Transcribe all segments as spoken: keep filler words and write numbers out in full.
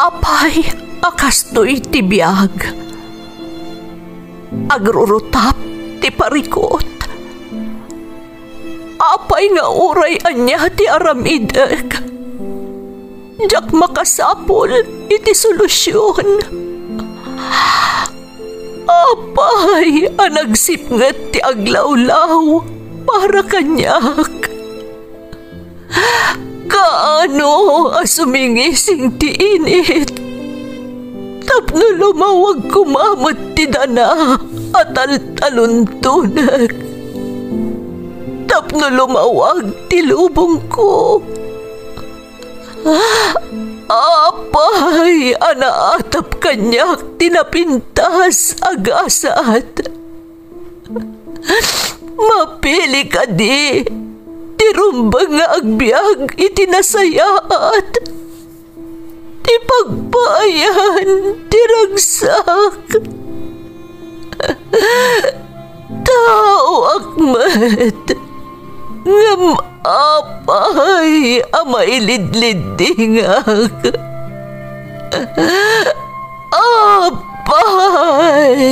Apay a kastoy ti biag? Agrurutap ti parikut. Apay nga uray ania ti aramidek, diak makasapul iti solusion. Apay a nagsipnget ti aglawlaw para kaniak? Kaano a sumingising ti init tapno lumawag koma met ti dana a taltaluntonek, tapno lumawag ti lubongko? Apay a naatap kaniak ti napintas a gasat? Mapili kadi ti rumbeng nga agbiag iti nasayaat, ti pagpaayan ti ragsak? Taoak met, ngem apay a mailidliddingak? Apay!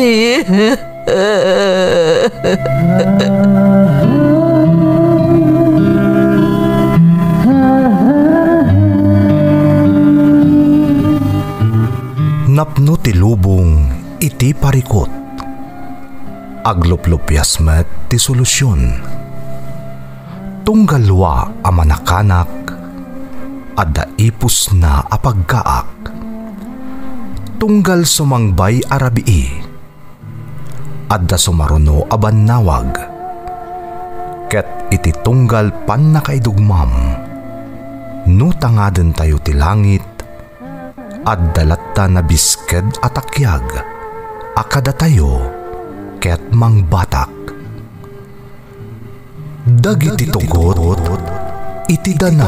Napno ti lubong iti parikut. Agluplupias met ti solusion. Tunggal lua a manakanak, adda ipusna a paggaak. Tunggal sumangbay a rabii, adda sumaruno a bannawag. Ket iti tunggal pannakaidugmam, no tangadentayo ti langit, adda latta nabisked a takiag a kadatayo ket mangbatak. Dagiti tugot iti dana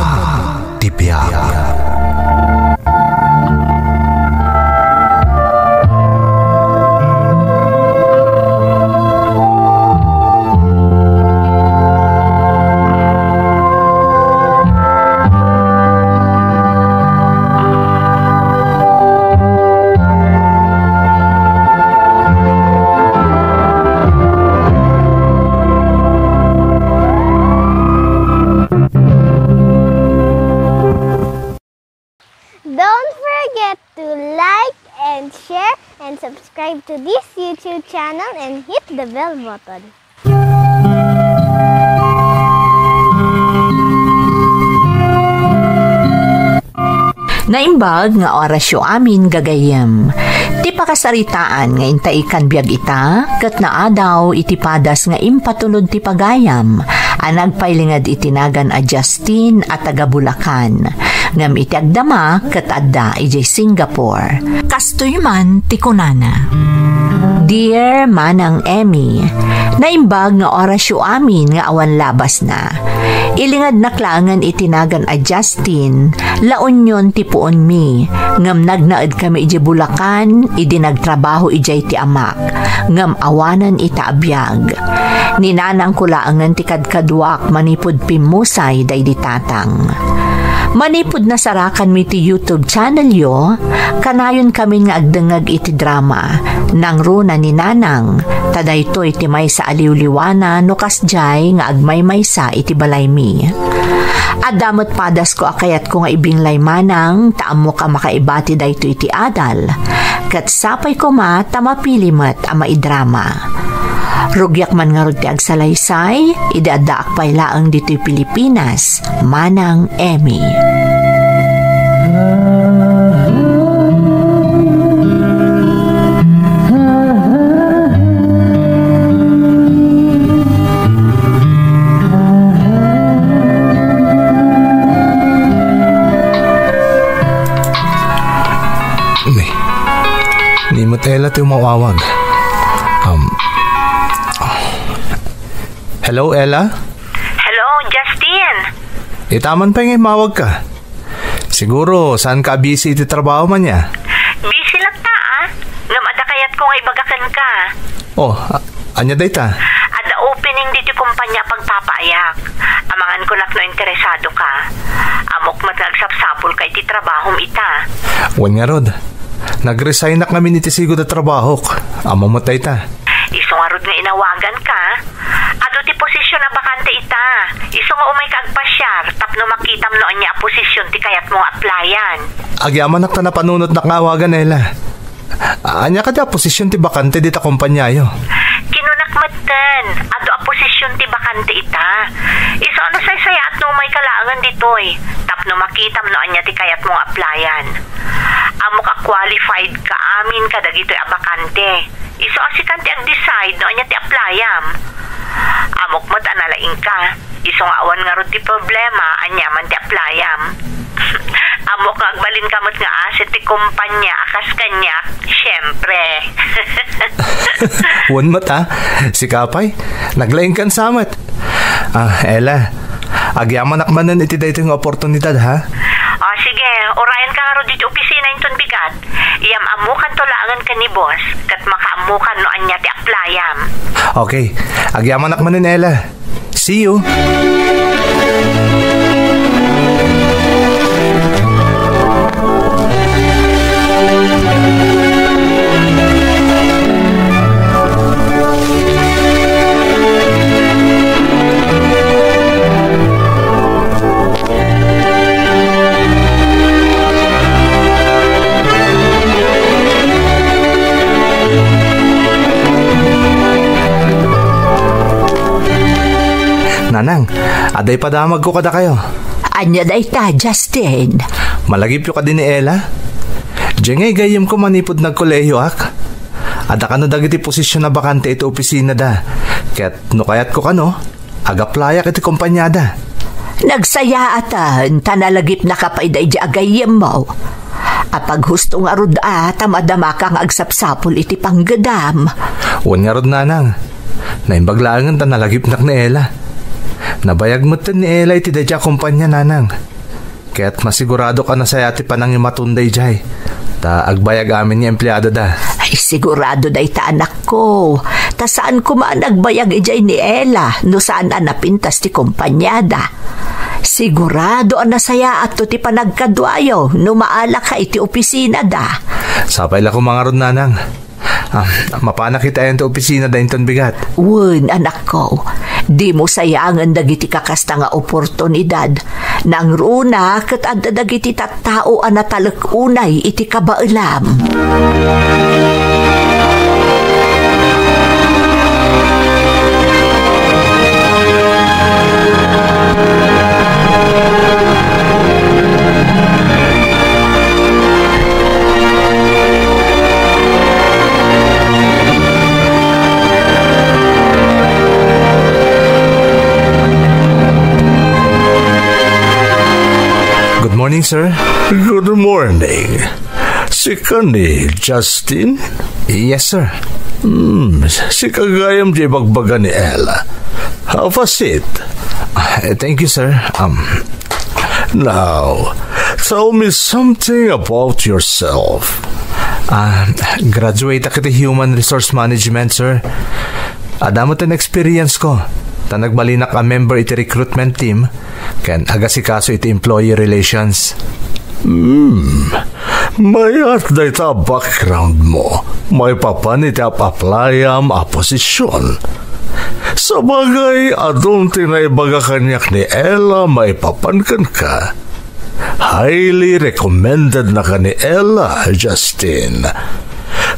ti biag. Don't forget to like and share and subscribe to this YouTube channel and hit the bell button. Naimbag nga orasyo amin, gagayyem. Ti pakasaritaan nga intaikan biag ita, ket naadaw iti padas nga impatulod ti pagayam a nagpailinged iti nagan a Justin a taga Bulacan, ngem iti agdama ket adda idiay Singapore. Kastoy man ti kunana, Dear Manang Emmy, naimbag nga orasyo amin nga awan labasna. Ilingednak laengen iti nagan a Justin, La Union ti puonmi, ngem nagnaedkami idiay Bulacan idi nagtrabaho idiay ti amak, ngem awanen ita a biag. Ni nanangko laengen ti kadkaduak manipud pimmusay daydi tatang. Manipud nasarakanmi ti YouTube channelyo, kanayonkamin nga agdengngeg iti drama, Nangruna ni Nanang, ta daytoy ti maysa a liwliwana no kasdiay nga agmaymaysa iti balaymi. Adda met padasko a kayatko nga ibinglay manang, ta ammok a makaibati daytoy ti adal. Ket sapay koma ta mapili met a maidrama. Rugiak man ngarud ti agsalaysay, idi addaak pay laeng ditoy Pilipinas, Manang Emmy. Ni, ni met Ella ti umawawag. Um, hello, Ella? Hello, Justin. Itaman pay nga immawag ka. Siguro, saan ka busy iti trabaho man ya? Busy latta, ah. Ngem adda kayatko nga ibaga kenka. Oh, a-, ania dayta? Adda opening ditoy kumpanya a pagpapaayak. Amangan ko nak no interesado ka. Ammok met nga agsapsapulka iti trabahom ita. Wen ngarud, nagresignak ngamin iti sigud a trabahok. Ammom met dayta. Isu ngarud nga inawaganka. Adu ti posisyon a bakante ita. Isu nga umayka agpasiar tapno makitam no ania a posisyon ti kayatmo nga applyan. Agyamanak ta napanunotnak nga awagan, Ella. Ania kadi a posisyon ti bakante dita kompaniayo? Kinunak metten, adu a posisyon ti bakante ita. Isu a nasaysayaat no umayka laengen ditoy, tapno makitam no ania ti kayatmo nga applyan. Ammok a qualified ka amin kadagitoy a bakante. Isu a sikan ti ag-decide no ania ti applyam. Ammok met a nalaingka. Isu nga awan ngarud ti problema, aniaman ti applyam. Ammok nga agbalinka met nga asset ti kompania a kas kaniak, siempre. Wen met, a. Sika pay, naglaingkan sa met. Ah, Ella, agyamanak manen iti daytoy nga oportunidad, ha? O, sige, urayenka ngarud iti opisina inton bigat. Iyam-ammokanto laengen ken ni boss, ket makaammokan no ania ti applyam. Okay, agyamanak manen, Ella. See you. Nanang, adda ipadamagko kadakayo. Ania dayta, Justin? Malagipyo kadi ni Ella? Diay nga igayyemko manipud nagkolehiyoak. Adda kano dagiti posisyon a bakante iti opisinada. Ket no kayatko kano, ag-applyak iti kompaniada. Nagsayaaten ta nalagipnaka pay daydi a gayyemmo. Apaghusto ngarud a ta madamaka nga agsapsapul iti panggedam. Wen ngarud, nanang. Naimbag laengen ta nalagipnak ni Ella. Nabayag metten ni Ella iti daydi a kompania, nanang. Ket masiguradok a nasayaat ti panangimatonda idiay, ta agbayag amin nga empleadoda. Ay, sigurado dayta, anakko. Ta saan koma a nagbayag idiay ni Ella no saan a napintas ti kompaniada. Sigurado a nasayaatto ti panagkaduayo no maalaka iti opisinada. Sapay la koma ngarud, nanang. Ah, mapanak itayon ti opisinada inton bigat. Wen, anakko. Dimo sayangen dagiti kakasta nga oportunidad. Nangruna ket adda dagiti tattao a natalek unay iti kabaelam. Good morning, sir. Good morning. Sika ni Justin? Yes, sir. Hmm, sika gayam ti ibagbaga ni Ella. Have a seat. Ah, thank you, sir. Um, now, tell me something about yourself. Ah, graduate ako ti Human Resource Management, sir. Adda met ti experience ko. Ta nagbalinak a member iti recruitment team ken agasikaso iti employee relations. Hmm. Mayat dayta a background mo maipapan iti ap-applyam a posisyon. Sabagay, adun ti naibaga kaniak ni Ella maipapan kenka. Highly recommended naka ni Ella, Justin.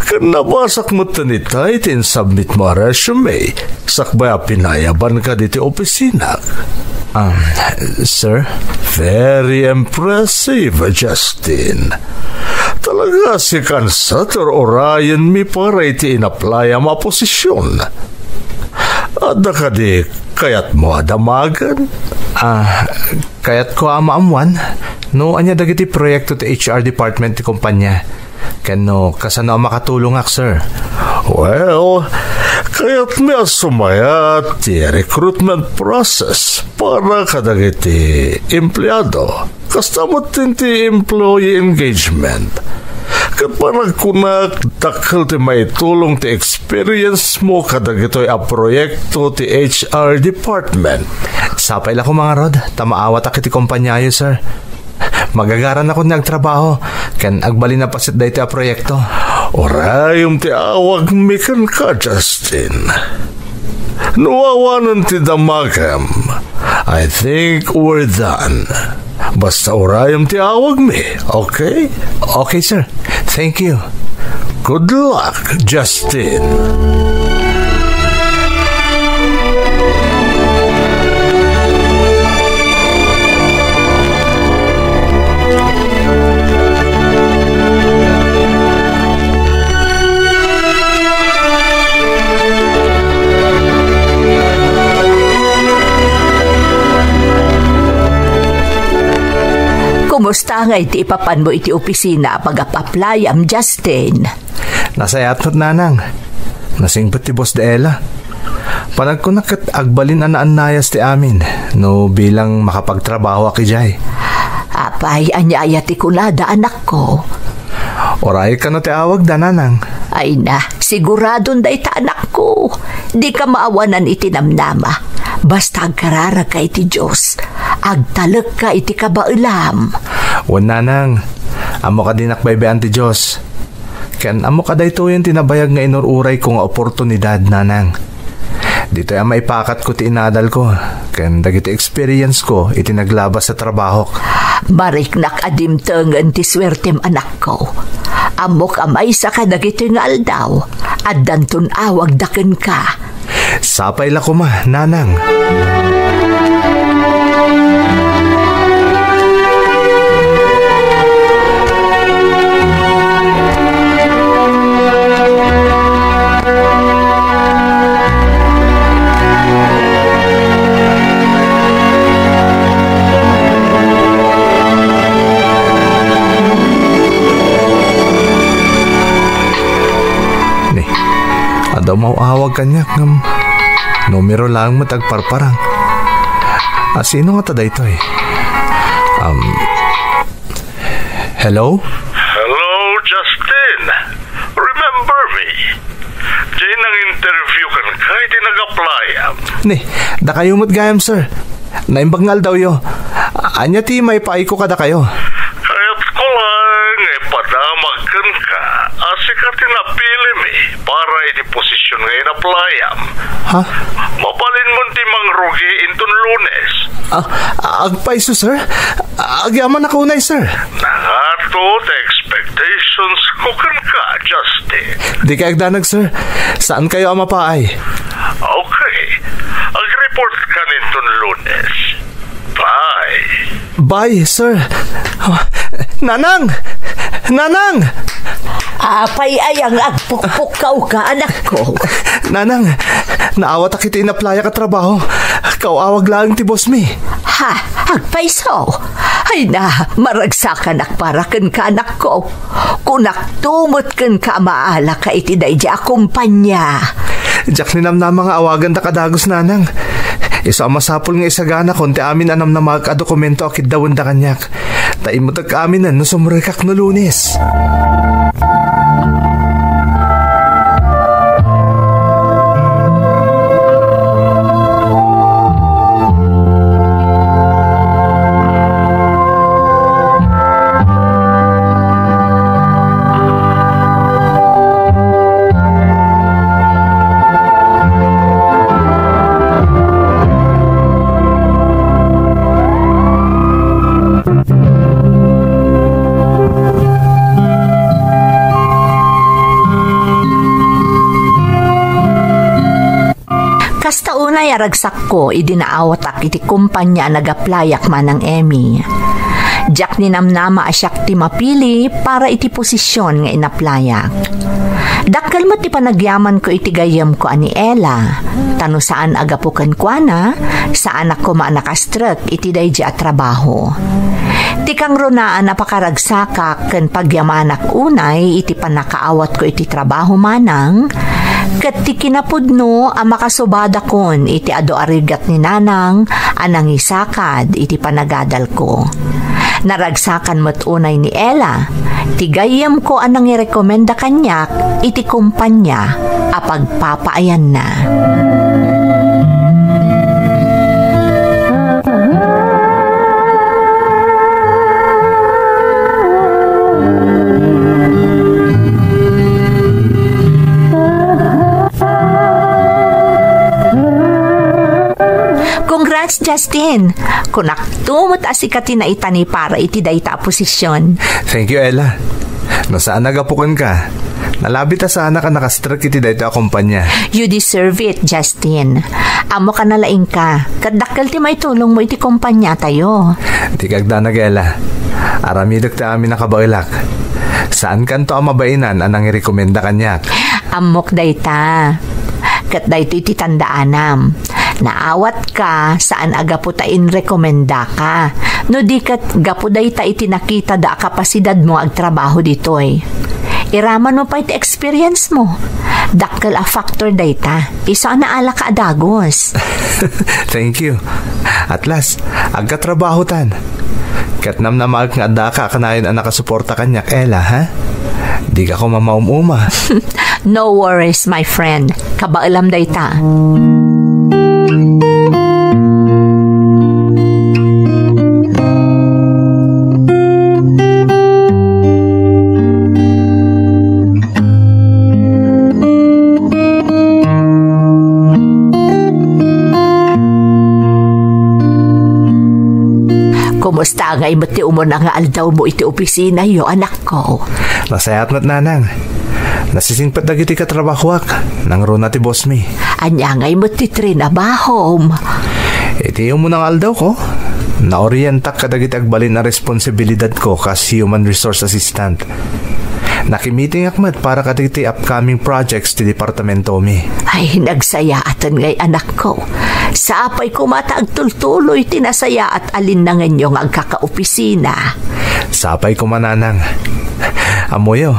Ken nabasak met itay ti insubmit mo a resume, sakbay a pinayabanka ditoy opisina. Um, sir? Very impressive, Justin. Talaga, sikan sa ti urayenmi para iti inaplayam a posisyon. Adda kadi kayatmo a damagen? Ah, kayatko a maammuan no ania dagiti proyekto ti H R department ti kompanya. Ken no kasano a makatulongak, sir? Well, kayatmi a sumayat ti recruitment process para kadagiti empleado. Kasta met ti employee engagement. Ket panagkunak, dakkel ti maitulong ti experience mo kadagitoy a proyekto ti H R department. Sapay la koma ngarud, ta maawatak iti kompanyayo, sir. Magagaranakon nga agtrabaho, ken agbalin a paset daytoy a proyekto. Urayem ti awagmi kenka, Justin. No awanen ti damagem, I think we're done. Basta urayem ti awagmi, okay? Okay, sir. Thank you. Good luck, Justin. Kumusta ngay ti ipapanmo iti opisina a pagap-applyam, Justin? Nasayaat met, nanang. Nasingpet ti boss da Ella. Panagkunak ket agbalin a naannayas ti amin no bilang makapagtrabahoak idiay. Apay, ania aya ti kunada, anakko? Uray kano ti awagda, nanang. Ay na, siguradon dayta, anakko. Dika maawanan iti namnama. Basta agkararagka iti Dios. Agtalekka iti kabaelam. Wen, nanang. Ammok a dinak baybay-an ti Dios. Ken ammok a daytoyen ti nabayag nga inur-urayko nga oportunidad, nanang. Ditoy a maipakatko ti inadalko ken dagiti experience ko iti naglabas a trabahok. Mariknak a dimtengen ti suertem, anakko. Ammok a maysa kadagitoy nga aldaw, addanton awagda kenka. Sapay la koma, nanang. Ni, adda umaw-awag kaniak ngem numero laeng met agparparang. A, sino ngata daytoy? Um, hello? Hello, Justin. Remember me? Jay nang-interview kenka iti nag-apply-am. Ni, dakayo met gayam, sir. Naimbag nga aldawyo. Ania ti maipaayko kadakayo? Kayatko laeng nga ipadamag kenka a sika ti napilimi para iti posision nga in-apply-am. Ha? Mabalinmon ti mangrugi inton Lunes. Ah, agpayso, sir. Agyamanak unay, sir. Nakato ti expectations ko kenka, Justin. Dikay agdanag, sir. Saankayo a mapaay. Okay. Agreport ka inton Lunes. Bye. Bye, sir. Nanang! Nanang! Apay aya nga agpukpukkaw ka, anakko? Nanang, naawatak iti inaplayak a trabaho. Kaw-awag laeng ti bossmi. Ha? Agpayso? Ay na, maragsakanak para kenka, anakko. Kunakto met kenka a maalaka iti daydiay a kompania. Diak ninamnama nga awagandak a dagus, nanang. Isu a masapul nga isaganakon ti amin a namnamaek a dokumento a kiddawenda kaniak. Ta immutek aminen no sumrekak no Lunes. Kasta unay a ragsakko idi naawatak iti kompania a nag-applyak, Manang Emmy. Diak ninamnama a siak ti mapili para iti posisyon nga inaplayak. Dakkel met ti panagyamanko iti gayyemko a ni Ella, ta no saan a gapu kenkuana, saanak koma a nakastrek iti daydiay a trabaho. Ti kangrunaan a pakaragsakak ken pagyamanak unay iti pannakaawatko iti trabaho, Manang, ket ti kinapudno a makasubadakon iti adu a rigat ni Nanang a nangisakad iti panagadalko. Naragsakan met unay ni Ella, ti gayyemko a nangirekomenda kaniak iti kompania a pagpapaayanna. Justin, kunakto met a sika ti naitani para iti dayta a posisyon. Thank you, Ella. No saan a gapu kenka, nalabit a saanak a nakastrek iti dayta a kompania. You deserve it, Justin. Ammok a nalaingka, ket dakkel ti maitulongmo iti kompaniatayo. Dika agdanag, Ella. Aramidek ti amin a kabaelak. Saankanto a mabainan a nangirekomenda kaniak. Ammok dayta. Ket daytoy ti tandaanam. Naawatka, saan a gapu ta inrekomendaka. No di ket gapu dayta iti nakitada a kapasidadmo nga agtrabaho ditoy. Iramanmo pay ti experience mo. Dakkel a factor dayta. Isu a naalaka a dagus. Thank you. At last, agkatrabahotan. Ket namnamaek nga addaka a kanayon a nakasuporta kaniak, Ella, ha? Dika koma maum-uma. No worries, my friend. Kabaelam dayta. Kumusta ngay met ti umuna nga aldawmo iti opisinayo, anakko? Nasayaat met, nanang. Nasisingpet dagiti katrabahoak. Nangruna ti boss mi. Ania ngay met ti trinabahom? Iti umuna nga aldawko, naorientak kadagiti agbalin a responsibilidadko kas human resource assistant. Nakimitingak met para kadagiti upcoming projects ti departamentomi. Ay, nagsayaaten ngay, anakko. Sapay koma ta agtultuloy ti nasayaat a linnangenyo nga agkakaopisina. Sapay koma, nanang. Ammoyo,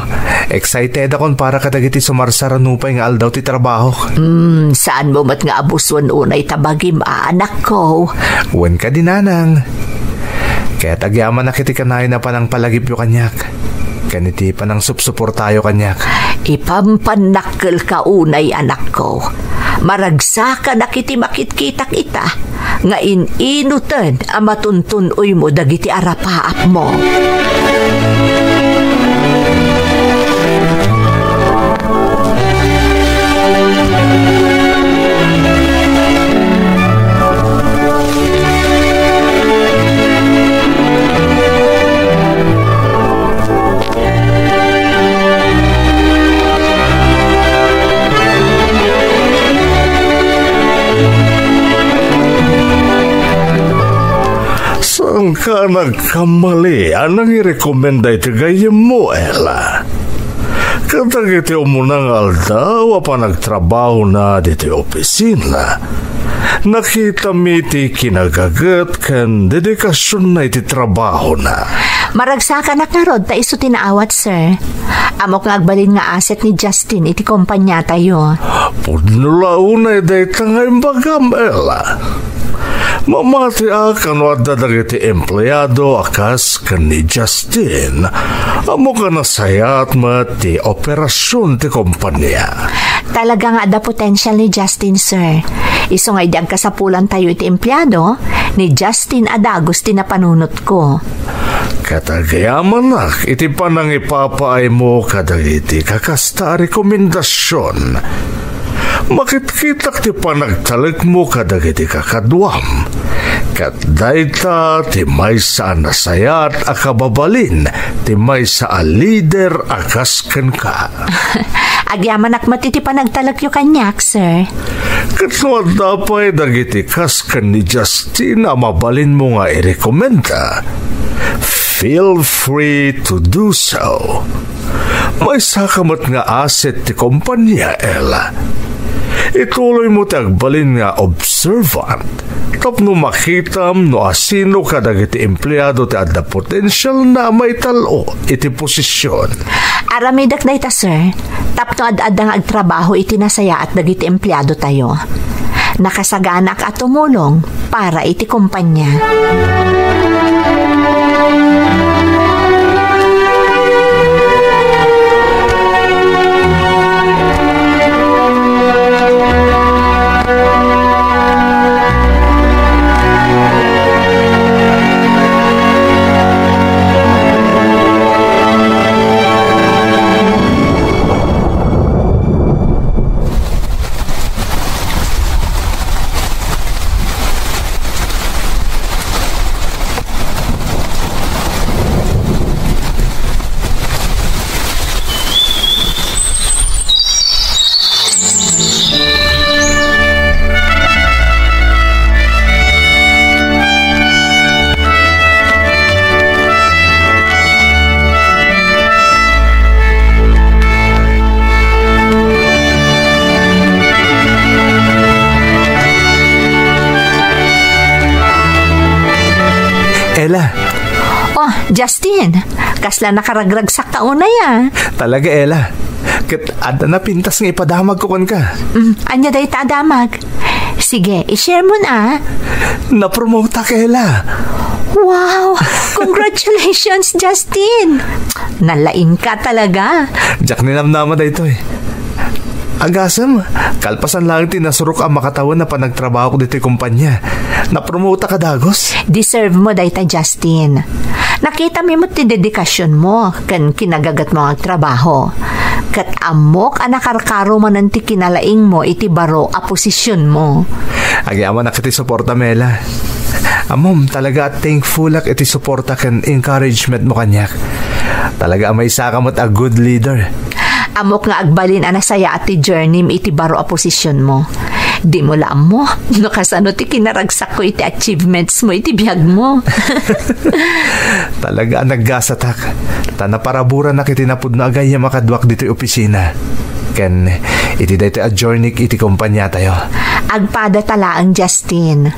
excited akon para kadagiti sumarsara nupay nga aldaw ti trabahok. Hmm, saanmo met nga abusuen unay ta bagim, anakko. Wen kadi, nanang. Ket agyamanak iti kanayon a panangpalagipyo kaniak, ken iti panangsupsuportayo kaniak. Ipampannakkelka unay, anakko. Maragsakanak iti makitkitak ita, nga in-inuten a matuntun-oymo dagiti arapaapmo. Saanka a nagkamali a nangirekomenda iti gayyemmo, Ella. Kadagiti umuna nga aldaw a panagtrabahona ditoy opisina, nakitami ti kinagaget ken dedikasionna iti trabahona. Maragsakanak ngarud ta isu ti naawat, sir. Ammok nga agbalin nga asset ni Justin iti kompaniatayo. Pudno la unay dayta nga imbagam, Ella. Mamatiak no adda dagiti empleado a kas ken ni Justin. Ammok a nasayaat met ti operasion ti kompania. Talaga nga adda potential ni Justin, sir. Isu nga idi agkasapulantayo iti empleado, ni Justin a dagus ti napanunotko. Ket agyamanak iti panangipapaaymo kadagiti kakasta a rekomendasion. Makitkitak ti panagtalekmo kadagiti kakaduam, ket dayta ti maysa a nasayaat a kababalin ti maysa a lider a kas kenka. Agyamanak met iti panagtalekyo kaniak, sir. Ket no adda pay dagiti kas ken ni Justin a mabalinmo nga irekomenda, feel free to do so. Maysaka met nga asset ti kompania, Ella. Ituloymo ti agbalin nga observant tapno makitam no asino kadagiti empleado ti adda potensialna a maital-o iti posision. Aramidek dayta, sir, tapno ad-adda nga agtrabaho iti nasayaat dagiti empleadotayo. Nakasaganak a tumulong para iti kompanya. Ella. Oh, Justin, kasla nakaragragsakka unay, ah. Talaga, Ella. Ket adda napintas nga ipadamagko kenka. Mm, ania dayta a damag? Sige, i-share mo na. Napromoteak, Ella. Wow! Congratulations, Justin! Nalaingka talaga. Diak ninamnama daytoy. Agasem, kalpasan laeng ti nasurok a makatawen a panagtrabahok ditoy kompanya, napromoteak a dagus. Deserve mo dayta, Justin. Nakitami met ti dedikasyon mo ken kinagaget mo nga agtrabaho. Ket ammok a nakarkaro manen ti kinalaing mo iti baro a posisyon mo. Agyamanak iti suporta, Ella. Ammom, talaga a thankful ak iti suporta ken encouragement mo kaniak. Talaga a maysaka met a good leader. Ammok nga agbalin a nasayaat ti journey mo iti baro a posisyon mo. Dimo la ammo no kasano ti kinaragsakko iti achievements mo iti biag mo. Talaga a naggasatak, ta naparaburanak iti napudno a gayyem a kaduak ditoy opisina. Ken iti daytoy a journey iti kompaniatayo. Agpadata laeng, Justin.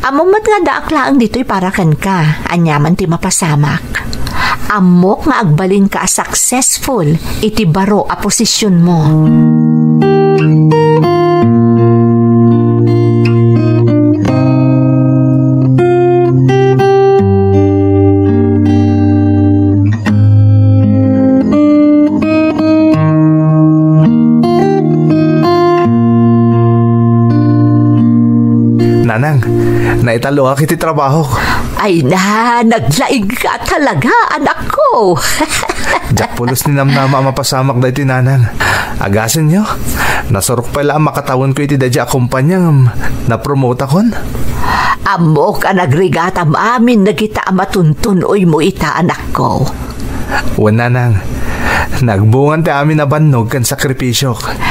Ammom met nga addaak laeng ditoy para kenka. Aniaman ti mapasamak. Ammok nga agbalinka a successful iti baro a posisyon mo. Nanang, naitaloak iti trabahok. Ay na, naglaingka talaga, anakko. Diak pulos ninamnama a mapasamak daytoy, Nanang. Agasenyo, nasurok pay la a makatawenko iti daydiay a kompania ngem napromoteakon. Ammok a nagrigatam amin dagita a matuntun-oymo ita, anakko. Wen, Nanang, nagbungan ti amin a bannog ken sakripisiok.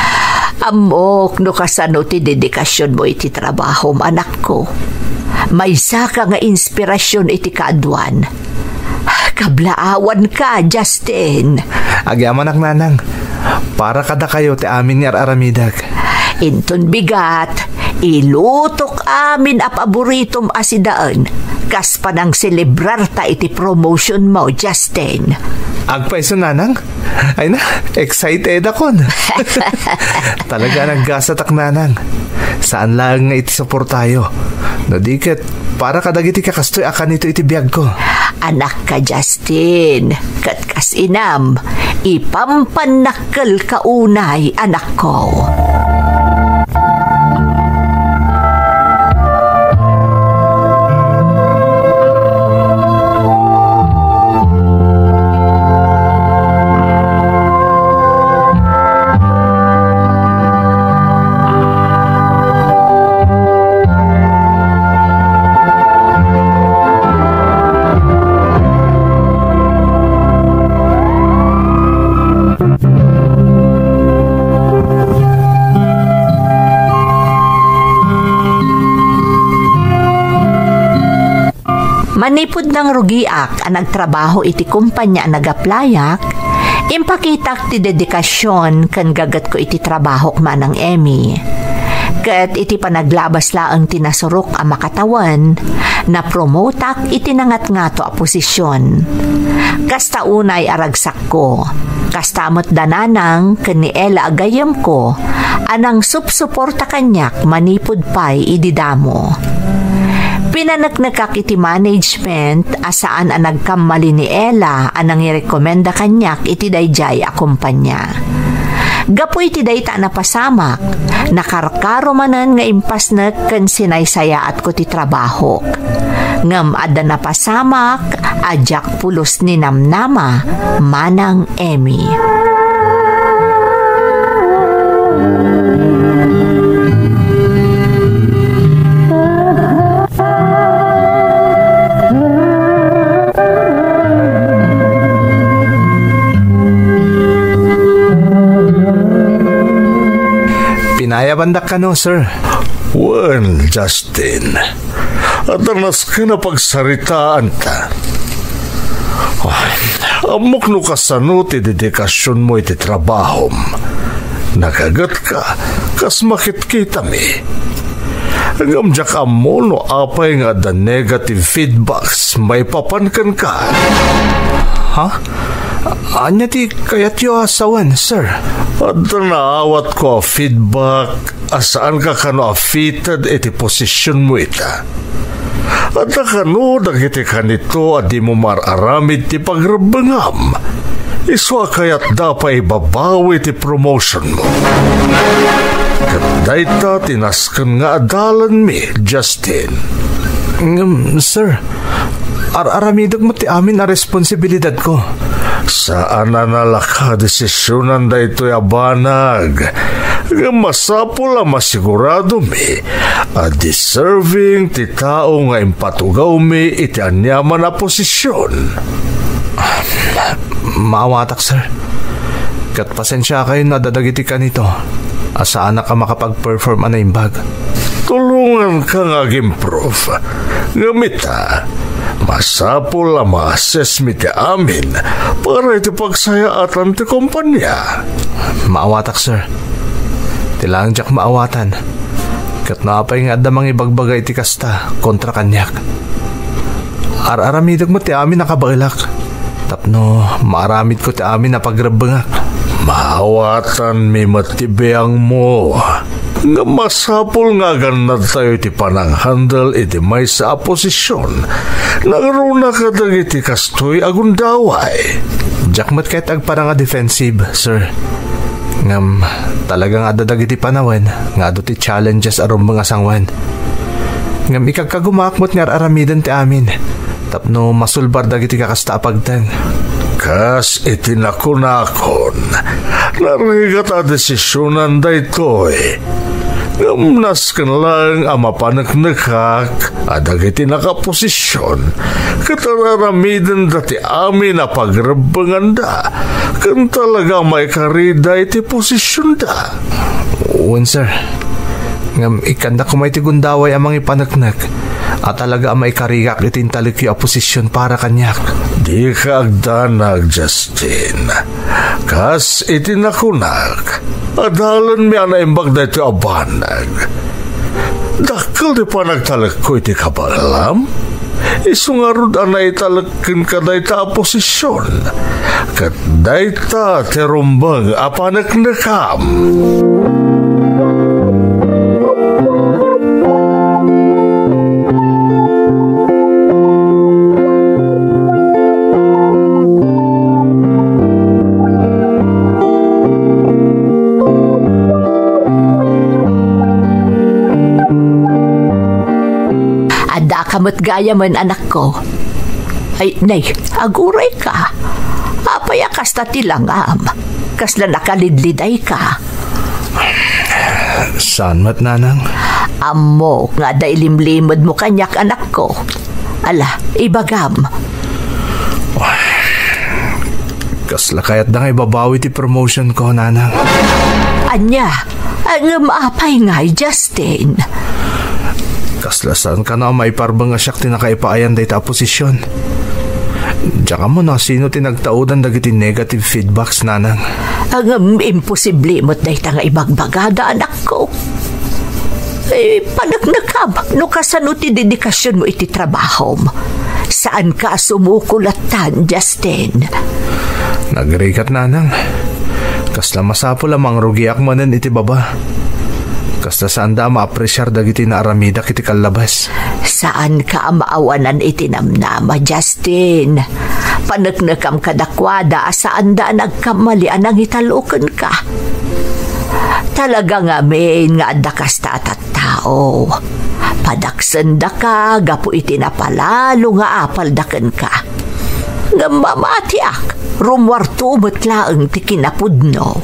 Ammok no kasano ti dedikasionmo iti trabahom, anakko. Maysaka nga inspirasyon iti kaaduan. Kablaawanka, Justin. Agyamanak, Nanang. Para kadakayo ti amin nga ar-aramidek. Inton bigat, ilutok amin a paboritom a sidaen, kas panangselebrarta iti promotionmo, Justin. Agpayso, Nanang? Ay na, excited akon. Talaga a naggasatak, Nanang. Saan laeng nga iti suportayo. No di ket, para kadagiti kakastoy a kanito iti biagko. Anakka, Justin, ket kas inam, ipampannakkelka unay, anakko. Manipud nangrugiak a nagtrabaho iti kompania a nag-applyak, impakitak ti dedikasion ken gagetko iti trabahok, Manang Emmy. Ket iti panaglabas laeng ti nasurok a makatawen, napromotak iti nangatngato a posision. Kasta unay a ragsak ko. Kasta met da Nanang ken ni Ella a gayyemko a nangsupsuporta kaniak manipud pay idi damo. Pinaneknekak iti management a saan a nagkammali ni Ella a nangirekomenda kaniak iti daydiay a kompania. Gapu iti dayta a napasamak, nakarkaro manen nga impasnek ken sinaysayaatko ti trabahok. Ngem adda napasamak a diak pulos ninamnama, Manang Emmy. Pinayabandak kano, sir. Wen, Justin. Adda nasken a pagsaritaanta. Ay, ammok no kasano ti dedikasionmo iti trabahom. Nagagetka kas makitkitami. Ngem diak ammo no apay nga adda negative feedbacks maipapan kenka. Ha? Ania ti kayatyo a sawen, sir? Adda naawatko a feedback a saanka kano a fitted iti posisionmo ita. Adda kano dagiti kanito a dimo mar-aramid ti pagrebbengam. Isu a kayatda pay ibabawi ti promotionmo. Ket dayta ti nasken nga adalanmi, Justin. Ngem, sir, ar-aramidek met ti amin a responsibilidadko. Saan a nalaka a desisionan daytoy a banag. Ngem masapul a masiguradomi a deserving ti tao nga impatugawmi iti aniaman a posision. Maawatak, sir. Ket pasensiakayon no adda dagiti kanito a saanak a makapag-perform a naimbag. Tulonganka nga ag-improve. Ngem ita, masapul a ma-assessmi ti amin para iti pagsayaatan ti kompania. Maawatak, sir. Ti laeng diak maawatan. Ket no apay nga adda mangibagbaga iti kasta kontra kaniak, ar-aramidek met ti amin a kabaelak tapno maaramidko ti amin a pagrebbengak. Maawatanmi met ti biangmo. Ngem masapul nga agannadtayo iti pananghandle iti maysa a posision. Nangruna kadagiti kastoy a gundaway. Diak met ket agparang a defensive, sir. Ngem talaga nga adda dagiti panawen nga adu ti challenges a rumbeng a sanguen. Ngem ikagkagumaak met nga ar-aramiden ti amin tapno masulbar dagiti kakasta a pagteng. Kas iti nakunakon, narigat a desisionan daytoy. Ngem nasken laeng a mapaneknekak a dagiti nakaposision ket ar-aramidenda ti amin a pagrebbenganda ken talaga maikarida iti posisionda. Wen, sir. Ngem ikkanda koma iti gundaway a mangipaneknek a talaga a maikarigak iti intalekyo a posisyon para kaniak. Dika agdanag, Justin. Kas iti nakunak, adalanmi a naimbag daytoy a banag. Dakkel ti panagtalekko iti kabaelam. Isu ngarud a naitalek kenka dayta a posisyon. Ket dayta ti rumbeng a paneknekam. Addaka met gayamen, anakko. Ay, nay, agurayka. Apay a kasta ti langam? Kasla nakalidlidayka? Saan met, nanang? Ammok nga adda ilimlimedmo kaniak, anakko. Ala, ibagam. Kasla kayatda nga ibabawi ti promotion ko, nanang. Ania? Ngem apay ngay, Justin? Kasla saan kano a maiparbeng a siak ti nakaipaayan dayta a posisyon. Diak ammo no sino ti nagtaudan dagiti negative feedbacks, nanang. Ngem imposible met dayta nga ibagbagada, anakko. Eh, paneknekam no kasano ti dedikasionmo iti trabahom. Saanka a sumukol lattan, Justin. Nagrigat, nanang. Kasla masapul a mangrugiak manen iti baba. Kasla saanda a maapresiar dagiti naaramidak iti kallabas. Saanka a maawanan iti namnama, Justin. Paneknekam kadakuada a saanda a nagkammali a nangital-o kenka. Talaga ngamin nga adda kasta a tattao. Padaksendaka gapu iti napalalo nga apalda kenka. Ngem mamatiak, rummuarto met laeng ti kinapudno.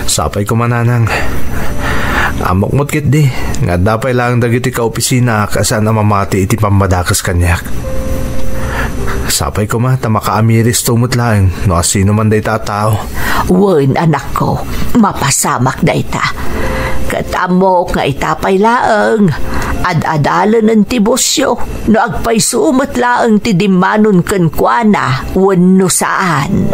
Sapay koma, nanang. Ammok met ketdi nga adda pay laeng dagiti kaopisinaak a saan a mamati iti pammadakes kaniak. Sapay koma ta makaamiristo met laeng no asino man dayta a tao. Wen, anakko, mapasamak dayta. Ket ammok nga ita pay laeng, ad-adalenen ti busyo no agpayso met laeng ti dimmanon kenkuana wenno saan.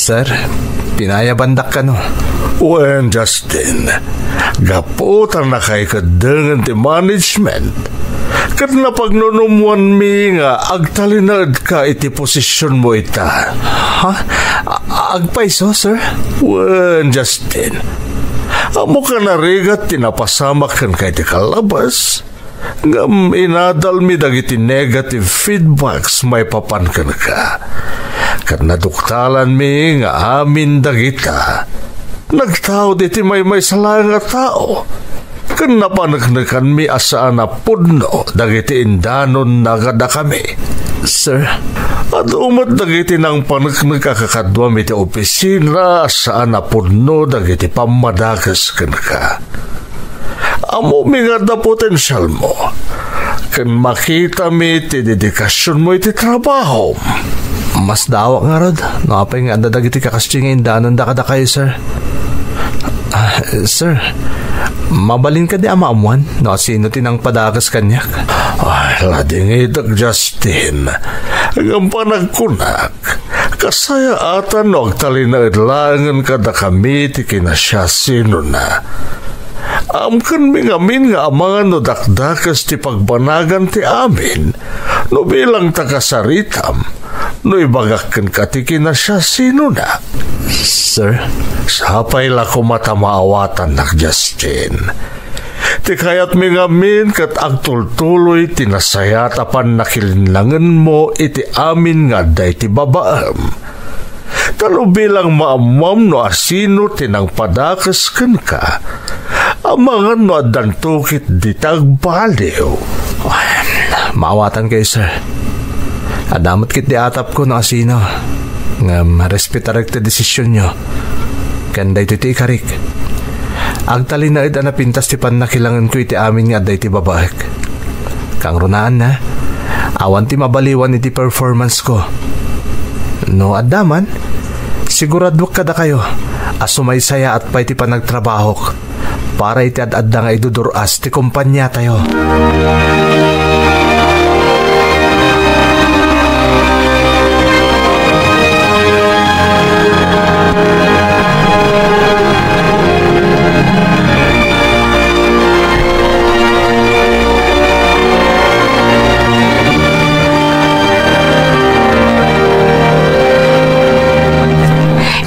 Sir, pinayabandak kano? Wen, Justin, gapu ta nakaikaddengen ti management, ket napagnunumoanmi nga agtalinaedka iti posisionmo ita. Ha? A-, agpayso, sir? Wen, Justin, ammok a narigat ti napasamak kenka iti kalabas. Ngem inadalmi dagiti negative feedbacks maipapan kenka. Ket naduktalanmi nga amin dagita nagtaud iti maymaysa laeng a tao, ken napaneknekanmi a saan a pudno dagiti indanonna kadakami. Sir? Adu met dagiti nangpaneknek a kakaduam iti opisina a saan a pudno dagiti pammadakes kenka. Ammomi nga adda potensialmo, ken makitami ti dedikasionmo iti trabahom. Masdaawak ngarud no apay nga adda dagiti kakasdi nga indanonda kadakayo, sir. Ah, sir, mabalin kadi a maammuan no asino ti nangpadakes kaniak? Ay, ladingitek, Justin. Ngem panagkunak, kasayaatan no agtalinaed laengen kadakami ti kinasiasinona. Amkenmi ngamin nga amangan no dakdakes ti pagbanagan ti amin, no bilang ta kasaritam, no ibagak kenka ti kinasiasinona. Sir? Sapay la koma ta maawatannak, Justin. Ti kayatmi ngamin ket agtultuloy ti nasayaat a pannakilinnangenmo iti amin nga adda iti babaem. Ta no bilang maammuam no asino ti nangpadakes kenka, amangan no addanto ketdi ti agbaliw. Maawatankayo, sir. Adda met ketdi atapko no asino. Ngem respetarek ti desisionyo. Ken daytoy ti ikarik. Agtalinaed a napintas ti pannakilangenko iti amin nga adda iti babaek. Kangrunaanna, awan ti mabaliwan iti performance-ko. No adda man, siguraduak kadakayo a sumaysayaat pay ti panagtrabahok para iti ad-adda nga idudur-as ti kompaniatayo.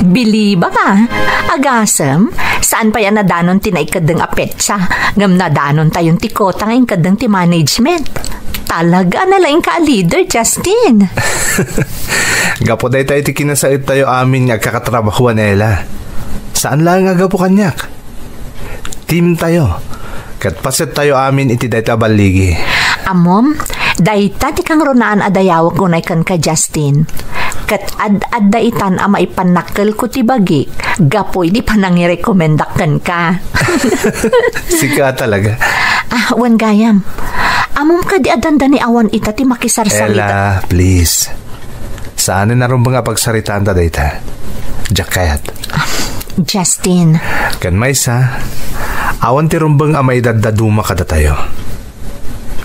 Bilibak a, agasem, saan pay a nadanon ti naikeddeng a petsa, ngem nadanontayon ti kota nga inkeddeng ti management. Talaga a nalaingka a leader, Justin. Gapu dayta iti kinasaettayo amin nga agkakatrabahuan, Ella. Saan laeng a gapu kaniak. Team tayo. Ket paset tayo amin iti dayta a balligi. Ammom, dayta ti kangrunaan a dayawek unay kenka, Justin. Ket ad-adda itan a maipannakkelko ti bagik gapu iti panangirekomendak kenka. Sika talaga. Ah, wen gayam. Ammom kadi a dandani awan ita ti makisarsarita. Ella, please. Saanen a rumbeng a pagsaritaanta dayta. Diak kayat. Justin. Ken maysa, awan ti rumbeng a maidaddaduma kadatayo.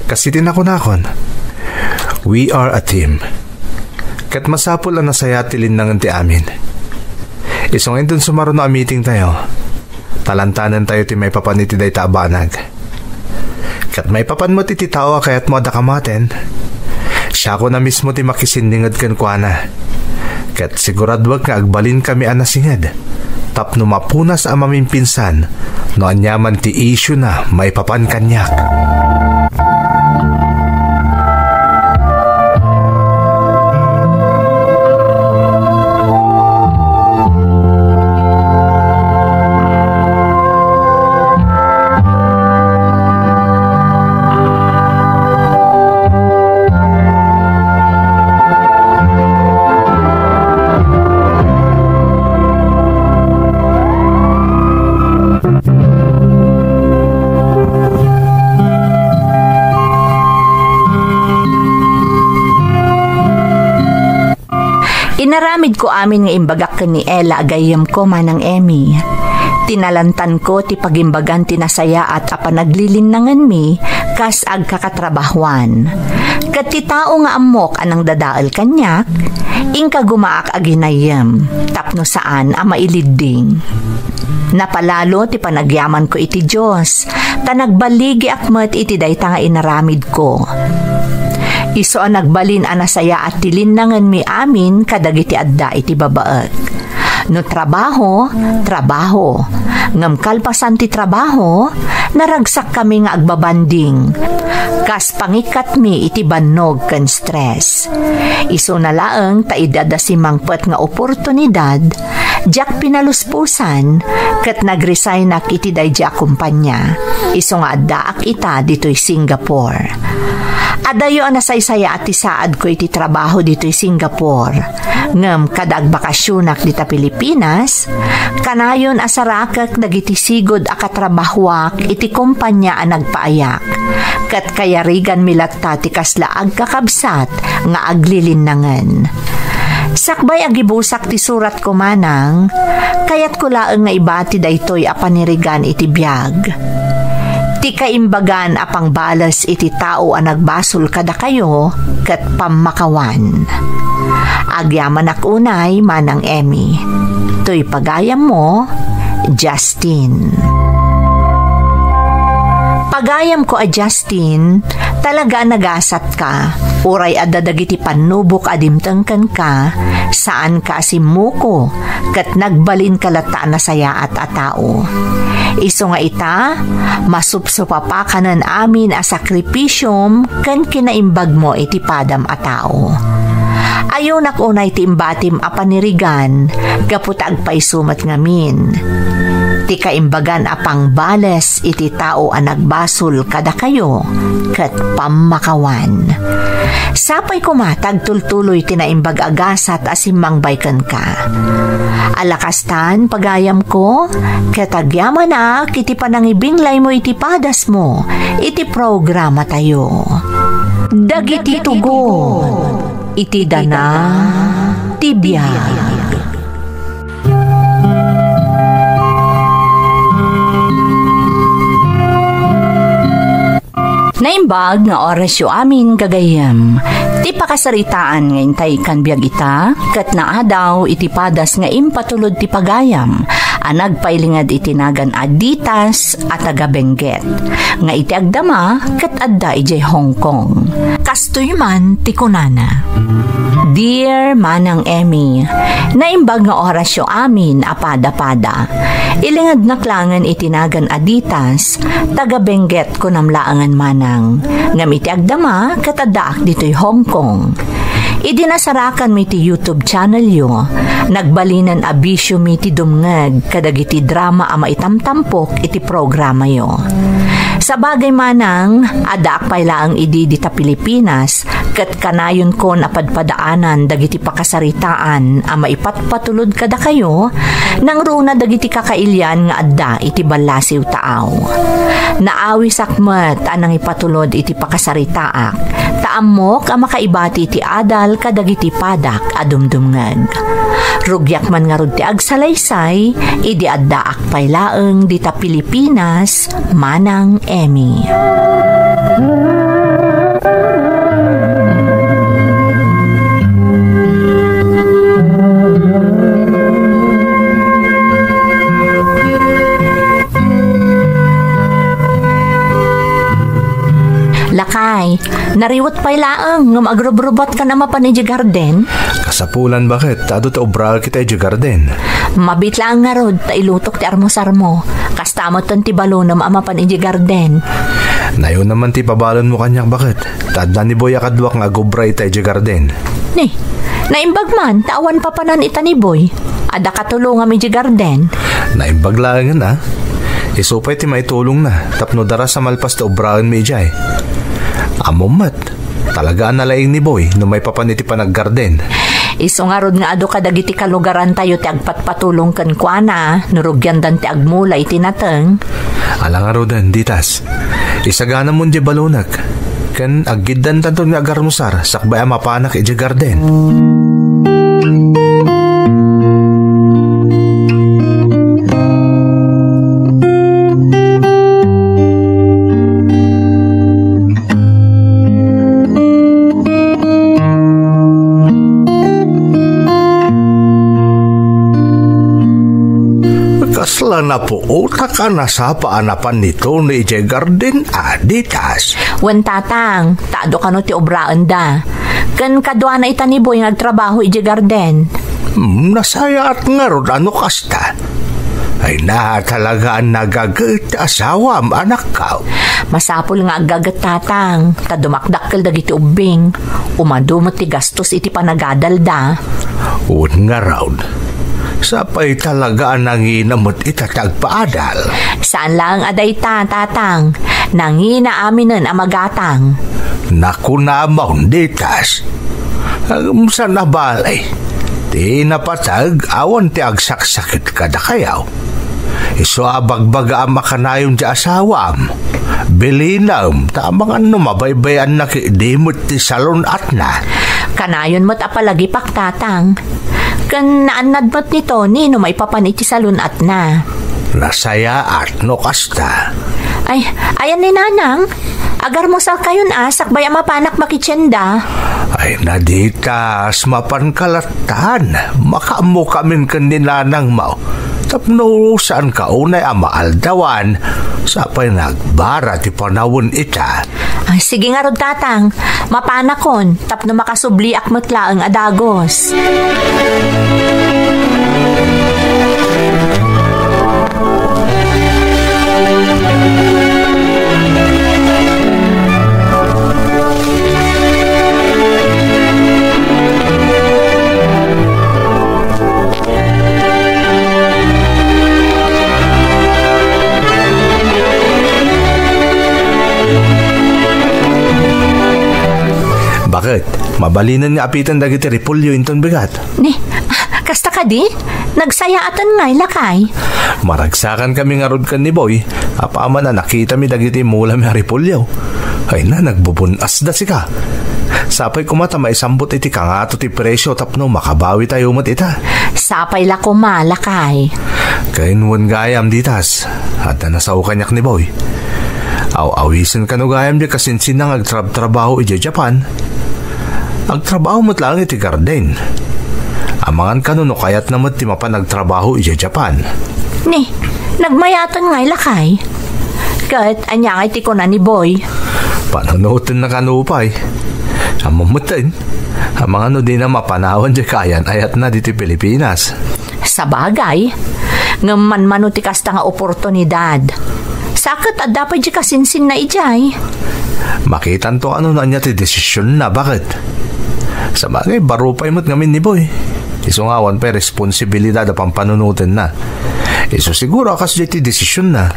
Kas iti nakunakon, we are a team. Ket masapul a nasayaat ti linnangen ti amin. Isu nga inton sumaruno a meeting tayo, talantanen tayo ti maipapan iti dayta a banag. Ket maipapan met iti tao a kayatmo a dakamaten, siakon a mismo ti makisinninged kenkuana. Ket siguraduak nga agbalinkami a nasinged tapno mapunas a mamimpinsan no aniaman ti isyuna maipapan kaniak. Inaramidko amin nga imbagak ken ni Ella a gayyemko, Manang Emmy. Tinalantanko ti pagimbagan ti nasayaat a panaglilinnangenmi kas agkakatrabahuan. Ket ti tao nga ammok a nangdadael kaniak, inka gumaak a ginayyem tapno saan a mailidding. Napalalo ti panagyamanko iti Dios, ta nagbaligiak met iti dayta nga inaramidko. Isu a nagbalin a nasayaat ti linnangenmi amin kadagiti adda iti babaek. No trabaho, trabaho. Ngem kalpasan ti trabaho, naragsakkami nga agbabanding. Kas pangikkatmi iti bannog ken stress. Isuna laeng ta idi adda simmangpet nga oportunidad, diak pinaluspusan ket nagresignak iti daydi a kumpania. Isu nga addaak ita ditoy Singapore. Adayo a nasaysayaat ti saadko iti trabaho ditoy Singapore. Ngem kada agbakasionak dita Pilipinas, kanayon a sarakek dagiti sigud a katrabahoak iti kompania a nagpaayak, ket kayariganmi latta ti kasla agkakabsat nga aglilinnangen. Sakbay a gibusak ti suratko manang, kayatko laeng nga ibati daytoy a panirigan iti biag. Ti kaimbagan a pangbales iti tao a nagbasol kadakayo ket pammakawan. Agyamanak unay, Manang Emmy. Toy pagayammo, Justin. Pagayamko a Justin, talaga a nagasatka. Uray adda dagiti pannubok a dimteng kenka, saanka a simmuko, ket nagbalinka latta a nasayaat a tao. Isu nga ita, masupsupapakanen amin a sakripisiom ken kinaimbagmo iti padam a tao. Ayonak unay ti imbatim a panirigan gapu ta agpayso met ngamin. Ti kaimbagan a pangbales iti tao a nagbasol kadakayo ket pammakawan. Sapay koma ta agtultuloy ti naimbag a gasat a simmangbay kenka. Ala kastan, pagayamko, ket agyamanak iti panangibinglaymo iti padasmo iti programatayo. Dagiti tugon iti dana ti biag. Naimbag nga orasyo amin, gagayyem. Ti pakasaritaan nga intay kan biag ita, ket naadaw iti padas nga impatulod ti pagayam a nagpailinged iti nagan a Ditas a taga Benguet, nga iti agdama ket adda idiay Hong Kong. Kastoy man ti kunana, Dear Manang Emmy, naimbag nga orasyo amin a pada-pada. Ilingednak laengen iti nagan a Ditas, taga Benguet kunam laengen manang. Ngem iti agdama, ket addaak ditoy Hong Kong. Idi nasarakanmi ti YouTube channelyo, nagbalinen a bisiomi ti dumngeg kadagiti drama a maitamtampok iti programayo. Sabagay manang, addaak pay laeng idi dita Pilipinas, ket kanayonkon a padpadaanan dagiti pakasaritaan a maipatpatulod kadakayo, nangruna dagiti kakailian nga adda iti ballasiw taaw. Naawisak met a nangipatulod iti pakasaritaak, ta ammok a makaibati iti adal kadagiti padak a dumdumngeg. Rugiak man ngarud ti agsalaysay, idi addaak pay laeng dita Pilipinas, Manang Emmy. Lakay, nariwet pay laeng ngem agrubrubuatkan a mapan idiay garden? Kasapulan baket, ta adu ti obraek ita idiay garden. Mabiit laeng ngarud, ta ilutok ti armusarmo. Kasta metten ti balonem a mapan idiay garden. Nayon man ti pabalonmo kaniak baket, ta adda ni Boy a kaduak nga agobra ita idiay garden. Ni, naimbag man, ta awan papanan ita ni Boy. Adda katulongam idiay garden. Naimbag laengen a. Isu pay ti maitulongna, tapno daras a malpas ti obraenmi idiay. Ammom met, talaga a nalaing ni Boy no maipapan iti panaggarden. Isu ngarud nga adu kadagiti kalugarantayo ti agpatpatulong kenkuana no rugiandan ti agmula iti nateng. Ala ngaruden, Ditas. Isaganamon diay balonek, ken aggiddantanton nga agarmusar sakbay a mapanak idiay garden. Napuotak a nasapa a napan ni Tony idiay garden a, Ditas. Wen, Tatang, ta adu kano ti obraenda. Ken kaduana ita ni Boy nga agtrabaho idiay garden. Hmm, nasayaat ngarud a no kasta. Ay na, talaga a nagaget ti asawam, anakko. Masapul nga aggaget, Tatang, ta dumakdakkel dagiti ubbing. Umadu met ti gastos iti panagadalda. Wen ngarud, sapay talaga a nangina met ita ti agpaadal. Saan laeng a dayta, Tatang. Nangina aminen a magatang. Nakunamon, Ditas. Ngem saan a bale, ti napateg awan ti agsaksakit kadakayo. Isu a bagbagaam a kanayon ti asawam. Bilinem, ta amangan no mabaybay-anna ket idi met ti salun-atna. Kanayon met a palagipak, Tatang. Ken naannad met ni Tony no maipapan iti salun-atna. Nasayaat no kasta. Ay, ayan ni Nanang. Agarmusalkayon a, sakbay a mapanak makitienda. Ay, Ditas, mapanka lattan. Makaammokamin ken ni Nanangmo. Tapno saanka unay a maaldawan, sapay nagbara ti panawen ita. Ah, sige ngarud, Tatang. Mapanakon, tapno makasubliak met laeng a dagus. Baket, mabalinen nga apiten dagiti repolyo inton bigat. Ni, ah, kasta kadi? Nagsayaaten ngay, lakay. Maragsakan kami ngarud ken ni Boy, apaman a nakitami dagiti mulami a repolyo. Ay na, nagbubun-asda sika. Sapay koma ta maisambot iti kangato ti presyo tapno makabawi tayo met ita. Sapay la koma, lakay. Kainwan gayam, Ditas. Adda nasao kaniak ni Boy. Aw-awisen kano gayam di kasinsinna nga agtrabtrabaho idiay Japan. Agtrabaho met laeng iti garden. Amangan kano no kayatna met ti mapan agtrabaho idiay Japan. Ni, nagmayaten ngay, lakay. Ket ania ngay ti kuna ni Boy? Panunotenna kano pay. Ammom metten, amangan no dina mapanawan diay kayan-ayatna ditoy Pilipinas. Sabagay, ngem manmano ti kasta nga oportunidad. Sa ket adda pay diay kasinsinna idiay. Makitanto kano no ania ti desisionna, baket. Sabagay, baro pay met ngamin ni Boy. Isu nga awan pay responsibilidad a pampanunotenna. Isu siguro a kasdiay ti desisionna.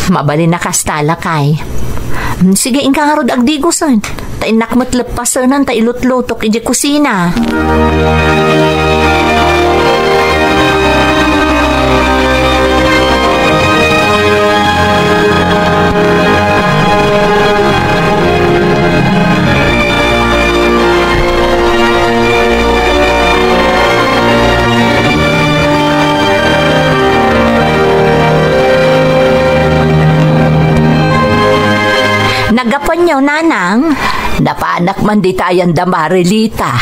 Mabalin a kasta, lakay. Hmm, sige, inka ngarud agdigusen. Ta innak met leppasenan ta ilutlutok idiay kusina. Naggapuanyo, Nanang? Napanak man ditayan da Marilita.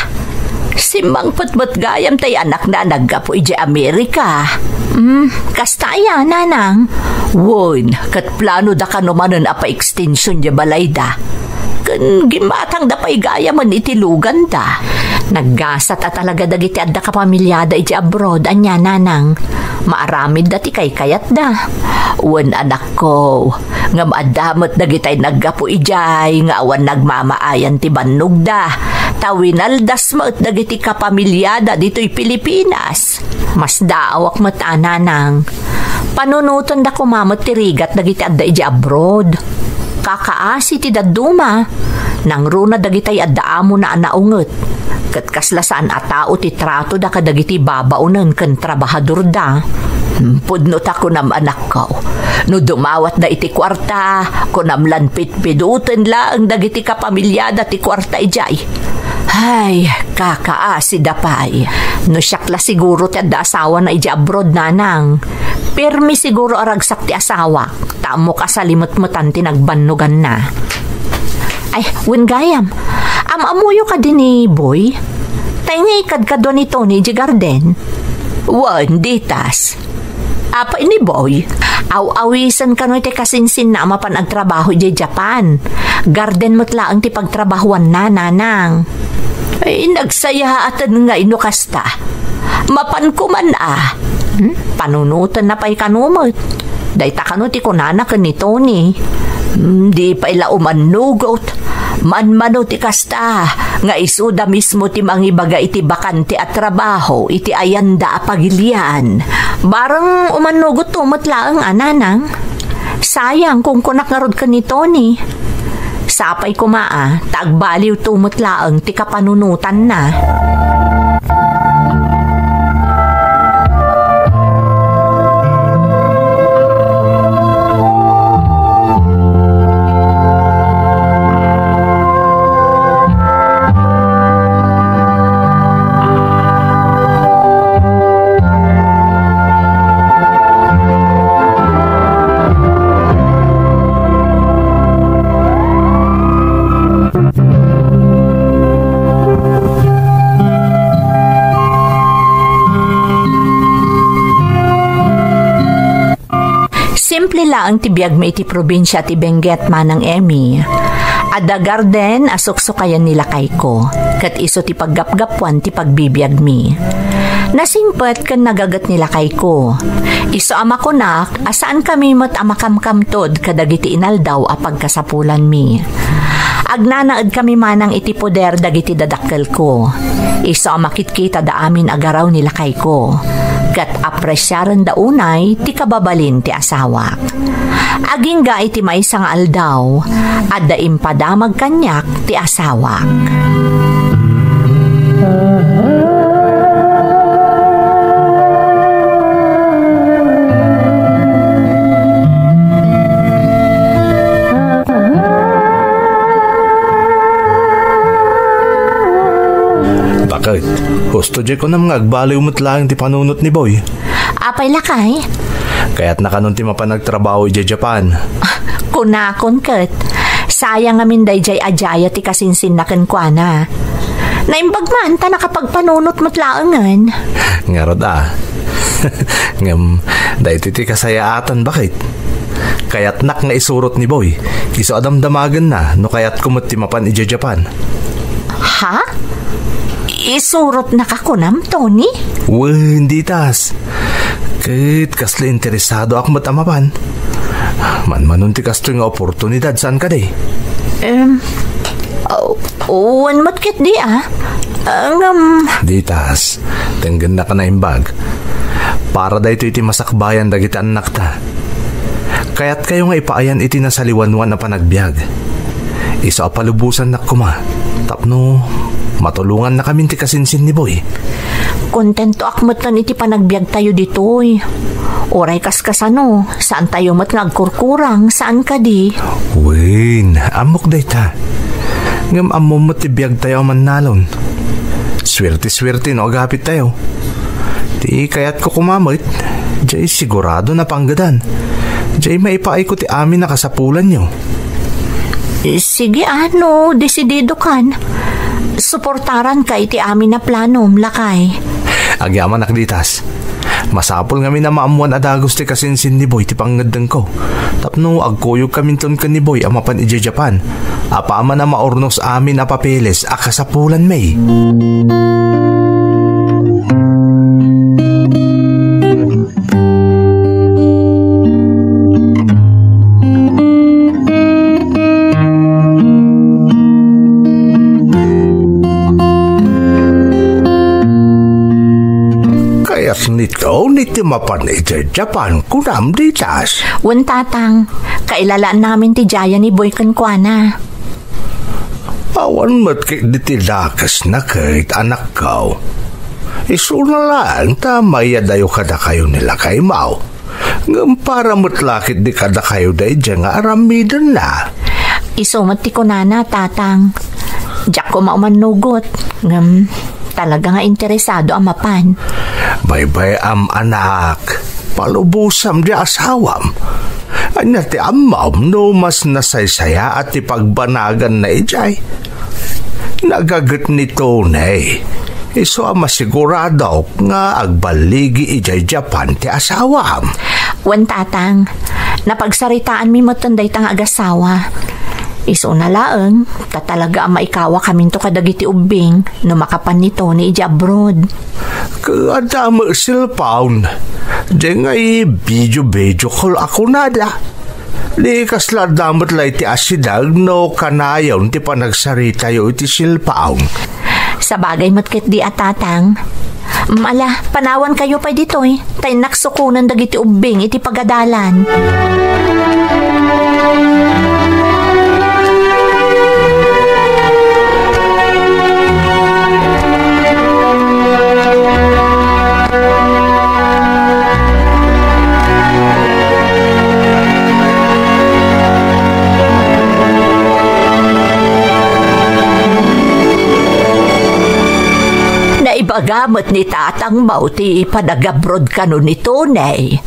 Simmangpet met gayam tay anakna a naggapu idiay Amerika. Hmm, kasta aya, Nanang? Wen, ket plano da kano manen a paekstension diay balayda. Ken gimmatangda pay gayamen iti luganda. Naggasat a talaga dagiti adda kapamiliada iti abroad, ania, Nanang? Maaramidda ti kaykayatda. Wen, anakko, ngem adda met dagitay naggapu idiay nga awan nagmamaayan ti bannogda, ta winaldas met dagiti kapamiliada ditoy Pilipinas. Masdaawak met a, Nanang. Panunotenda koma met ti rigat dagiti adda idiay abroad. Kakaasi ti dadduma. Nangruna dagitay adda amona a naunget. Ket kasla saan a tao ti tratoda kadagiti babaonen ken trabahadorda. Pudno ta kunam, anakko, no dumawatda iti kuarta, kunam lan pitpidoten laeng dagiti kapamiliada ti kuarta idiay. Ay, kakaasida pay. No siak la siguro ti adda asawana idiay abroad, Nanang. Pirmi siguro a ragsak ti asawak, ta ammok a salimetmetan ti nagbannoganna. Ay, wen gayam, am-ammoyo kadi ni Boy? Tay nga ikadkadua ni Tony idiay garden? Wen, Ditas. Apay ni Boy, aw-awisen kano iti kasinsinna a mapan agtrabaho idiay Japan. Garden met laeng ti pagtrabahoanna, nanang. Ay, nagsayaaten nga ino kasta. Mapan koman a. Hmm? Panunotenna pay kano met. Dayta kano ti kunana ken ni Tony. Hmm, di pay la umannugot. Manmano ti kasta, nga isuda mismo ti mangibaga iti bakante a trabaho iti ayanda a pagilian. Bareng umannugot to met laeng a, nanang. Sayang, kunkunak ngarud ken ni Tony. Sapay koma a, ta agbaliw to met laeng ti kapanunotanna. Simple laeng ti biagmi iti probinsia ti Benguet, Manang Emmy. Adda garden a suksukayan ni lakayko, ket isu ti paggapgapuan ti pagbibiagmi. Nasingpet ken nagaget ni lakayko. Isu a makunak a saankami met a makamkamtod kadagiti inaldaw a pagkasapulanmi. Agnanaedkami manang iti poder dagiti dadakkelko. Isu a makitkitada amin a garaw ni lakayko, ket apresiarenda unay ti kababalin ti asawak. Agingga iti maysa nga aldaw, adda impadamag kaniak ti asawak. Baket, husto diay kunam nga agbaliw met laeng ti panunot ni Boy. Apay lakay? Kayatna kanon ti mapan agtrabaho idiay Japan. Kunakon ket, sayang ngamin daydiay a diaya ti kasinsinna kenkuana. Naimbag man ta nakapagpanunot met laengen. Ngarud a. Ngem, daytoy ti kasayaatan, baket. Kayatnak nga isurot ni Boy. Isu a damdamagenna no kayatko met ti mapan idiay Japan. Ha? Isurotnaka kunam, Tony? Wen, ditas. Ket kasla interesadoak met a mapan. Manmanon ti kastoy nga oportunidad, saan kadi? Em, aw, wen met ketdi a. Ah, ngem. Ditas, denggennaka naimbag. Para daytoy ti masakbayan dagiti annakta. Kayatkayo nga ipaayan iti nasaliwanwan a panagbiag. Isu a palubosannak koma, tapno matulongannakamin ti kasinsin ni Boy. Kontentoak metten iti panagbiagtayo ditoy. Uray kaskasano, saantayo met nga agkurkurang, saan kadi? Wen, ammok dayta. Ngem ammom met ti biagtayo a mannalon. Suerte-suerte no agapittayo. Ti kayatko koma met, diay sigurado napanggedan. Diay maipaayko ti amin a kasapulanyo. Sige a, no desididokan. Suportaranka iti amin a planom, lakay. Agyamanak ditas. Masapul ngamin a maammoan a dagus ti kasinsin ni Boy ti pangngeddengko. Tapno agkuyogkaminton ken ni Boy a mapan idiay Japan. Apaman a maurnos amin a papeles a kasapulanmi. Kayat ni Tony ti mapan idiay Japan, kunam ditas? Wen, Tatang. Kailalaannamin ti diaya ni Boy kenkuana. Awan met ketdi ti dakesna ket, anakko. Isuna laeng ta mayadayo kadakayo ni lakaymo. Ngem para met la ketdi kadakayo daydiay nga aramidenna. Isu met ti kunana, Tatang. Diak koma umannugot. Ngem talaga nga interesado a mapan. Baybay-am, anak. Palubosam ti asawam. Ania ti ammom no mas nasaysayaat ti pagbanaganna idiay? Nagaget ni Tony. Isu a masiguradok nga agballigi idiay Japan ti asawam. Wen, Tatang, napagsaritaanmi metten dayta nga agasawa. Isuna laeng, ta talaga a maikawakaminto kadagiti ubbing no makapan ni Tony idiay abroad. Ket adda met cellphone. Diay nga i-video-video call a kunada. Ni kasla adda met la iti asideg no kanayon ti panagsaritayo iti cellphone. Sabagay met ketdi a, Tatang. Ala, panawankayo pay ditoy, ta innak sukonen dagiti ubbing iti pagadalan. Naibaga met ni Tatang Mau ti panagabroad kano ni Tony.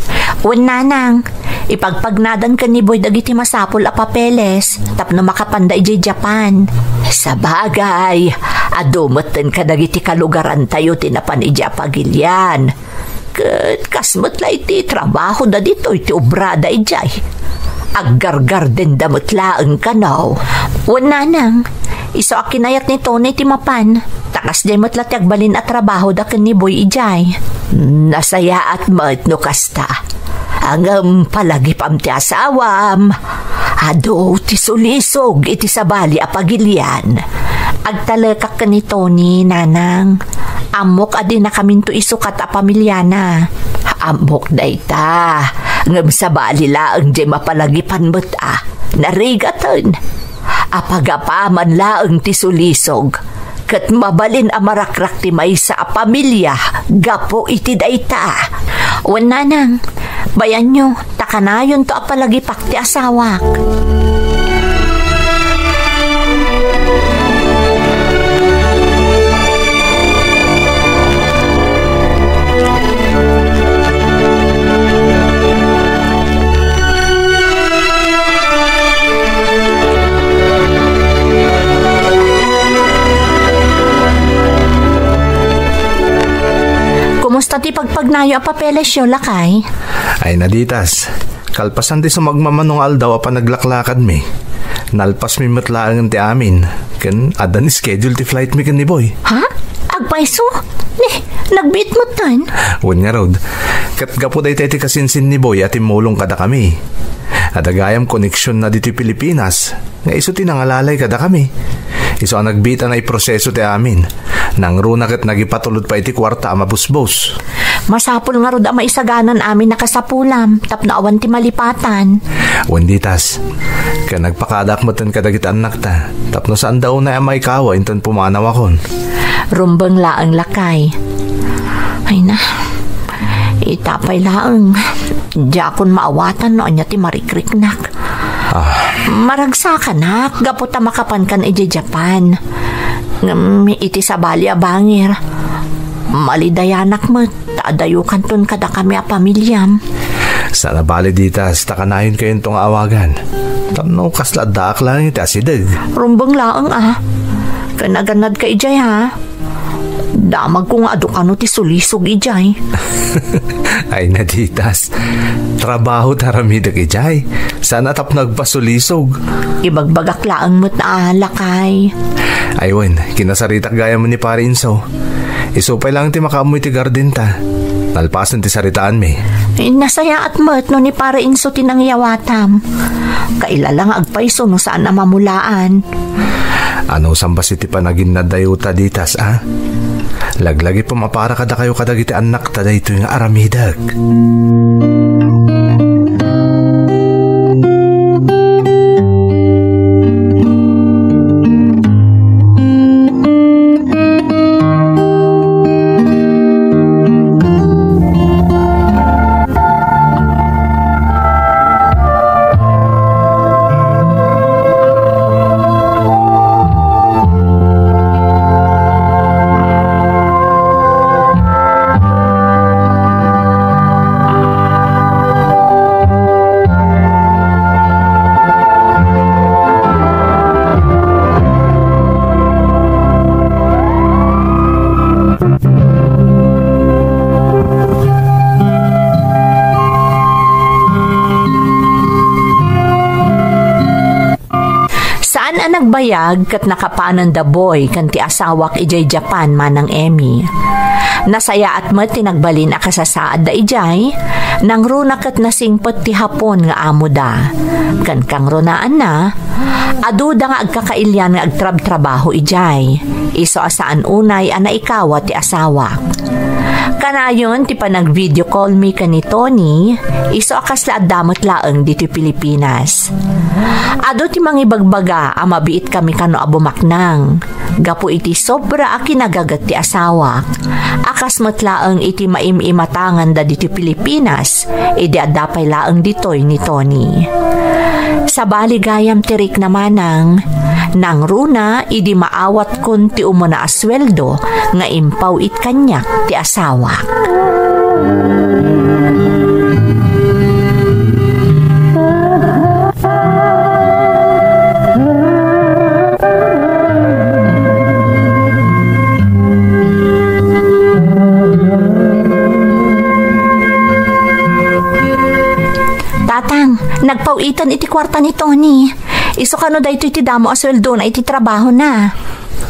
Wen, Nanang, ipagpagnadan ken ni Boy dagiti masapul a papeles tapno makapanda idiay Japan. Sabagay, adu metten kadagiti kalugarantayo ti napan idiay Pagilian. Ket kas met la iti trabahoda ditoy ti obrada idiay. Aggargardenda met laeng kano. Wen, Nanang, isu a kinayat ni Tony ti mapan. Ta kasdiay met la ti agbalin a trabahoda ken ni Boy idiay. Nasayaat met no kasta. Ngem palagipam ti asawam. Adu ti sulisog iti sabali a Pagilian. Agtalekak ken ni Tony, Nanang. Ammok a dinakaminto isukat a pamiliana. Ammok dayta. Ngem sabali laeng diay mapalagipan met a narigaten. Apagapaman laeng ti sulisog, ket mabalin a marakrak ti maysa a pamilia gapu iti dayta. Wen, Nanang, bayanyo, ta kanayonto a palagipak ti asawak. Kumusta ti pagpagnayo a papelesyo, lakay? Ay, naditas. Kalpasan ti sumagmamano nga aldaw a panaglaklakadmi, nalpasmi met laengen ti amin, ken adda ni schedule ti flightmi ken ni Boy. Ha? Agpayso? Ni, nagbiit metten? Wen ngarud, ket gapu dayta iti kasinsin ni Boy a timmulong kadakami. Adda gayam koneksionna ditoy Pilipinas, nga isu ti nangalalay kadakami. Isu a nagbiit a naiproseso ti amin. Nangruna ket nagipatulod pay iti kuarta a mabusbos. Masapul ngarud a maisaganan amin a kasapulam tapno awan ti malipatan. Wen ditas, ket nagpakadaak metten kadagiti annakta tapno saanda unay a maikawa inton pumanawakon. Rumbeng laeng, lakay. Ay na, ita pay laeng. Diakon maawatan no ania ti marikriknak. Ah. Maragsakanak gapu ta makapankan idiay Japan. Ngem iti sabali a bangir, malidayanak met ta adayokanton kadakami a pamiliam. Saan a bale ditas ta kanayonkayonto nga awagan. Tapno kasla addaak laeng iti asideg. Rumbeng laeng a. Ken agannadka idiay, ha? Damagko nga adu kano ti sulisog idiay. Ay, naditas. Trabaho ti aramidek idiay. Saan a tapno agpasulisog. Ibagbagak laeng met a, lakay. Ay, wen, kinasaritak gayam ni Pare Inso. Isu pay laeng ti makaammo iti gardenta. Nalpasen ti saritaanmi. Ay, nasayaat met no ni Pare Inso ti nangyawatam. Kaila la nga agpayso no saan a mamulaan. Anusam bassit ti panaginnadayota ditas, a? Laglagipem a para kadakayo kadagiti annakta daytoy nga aramidek. An a nagbayag ket nakapanen da Boy ken ti asawak idiay Japan, Manang Emmy. Nasayaat met ti nagbalin a kasasaadda idiay, nangruna ket nasingpet ti Hapon nga amoda. Ken kangrunaanna, aduda nga agkakailian nga agtrabtrabaho idiay, isu a saan unay a naikawat ti asawak. Kanayon ti panag-video call mi ken ni Tony, isu a kasla adda met laeng ditoy Pilipinas. Adu ti mangibagbaga a mabiit kami kano a bumaknang, gapu iti sobra a kinagaget ti asawak, a kas met laeng iti maim-imatanganda ditoy Pilipinas, idi adda pay laeng ditoy ni Tony. Sabali gayam ti rikna, Manang, nangruna idi maawatkon ti umuna a sueldo nga impaw-it kaniak ti asawak. Tatang, nagpaw-itan iti kuarta ni Tony. Isu kano daytoy ti damo a sueldona iti trabahona.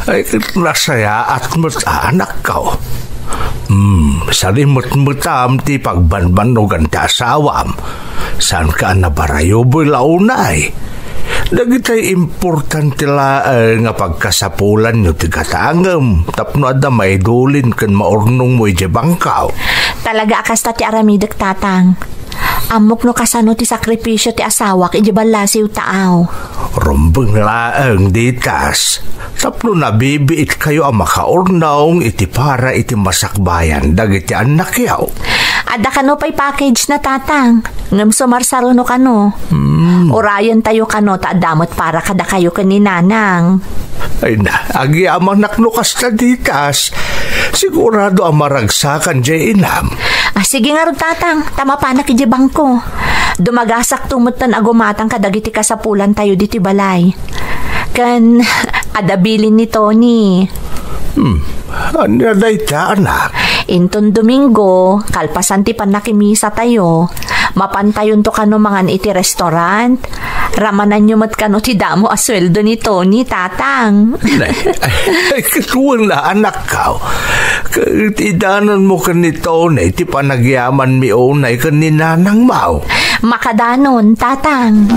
Ay, nasayaat met a, anakko. Hmm, salimetmetam ti pagbanbannogan ti asawam. Saanka a nabarayo, Boy, la unay? Dagitay importante laeng nga pagkasapulanyo ti gatangem tapno adda maidulin ken maurnongmo idiay bangkaw. Talaga a kasta ti aramidek, Tatang. Ammok no kasano ti sakripisio ti asawak idiay ballasiw taaw. Rumbeng laeng ditas, tapno nabibiitkayo a makaurnong iti para iti masakbayan dagiti annakyo. Adda kano pay package na, Tatang, ngem sumarsaruno kano. Hmm. Urayentayo kano ta adda met para kadakayo ken ni Nanang. Ay na, agyamanak no kasta ditas. Sigurado a maragsakan diay inam. Ah, sige ngarud, Tatang, ta mapanak idiay bangko. Dumagasakto metten a gumatang kadagiti kasapulantayo ditoy balay. Ken, adda bilin ni Tony. Hmm, ania dayta, anak? Inton Domingo, kalpasan ti pannakimisatayo, mapantayonto kano mangan iti restaurant. Ramananyo met kano ti damo a sueldo ni Tony, Tatang. Nay, ay, ket wen la, anakko. Ket idanonmo ken ni Tony ti panagyamanmi unay ken ni Nanangmo. Makadanon, Tatang.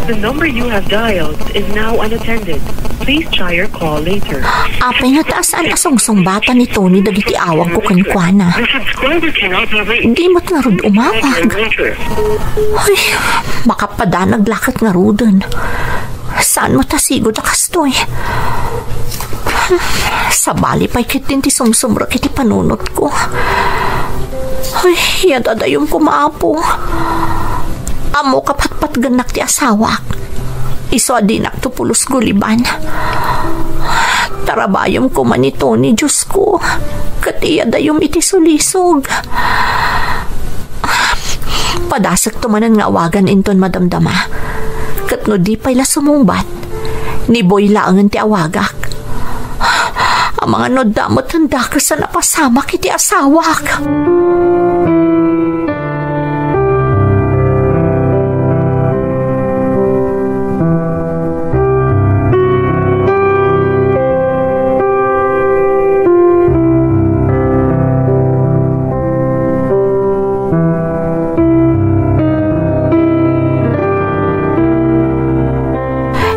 The number you have dialed is now unattended. Please try your call later. Apay nga ta saan a sungsungbatan ni Tony dagiti awagko kenkuana. The subscriber cannot be reached. Di met ngarud umawag. Ay, makapadanag la ket ngaruden. Saan met a sigud a kastoy? Sabali pay ketdin ti sumsumrek iti panunotko. Ay, yadadayom koma, Apo. Ammok a patpatgennak ti asawak. Isu a dinakto pulos guliban. Tarabayom koma ni Tony, Diosko, ket iyadayom iti sulisog. Padasekto manen nga awagan inton madamdama. Ket no di pay la sumungbat, ni Boy laengen ti awagak. Amangan no adda met ti dakes a napasamak iti asawak.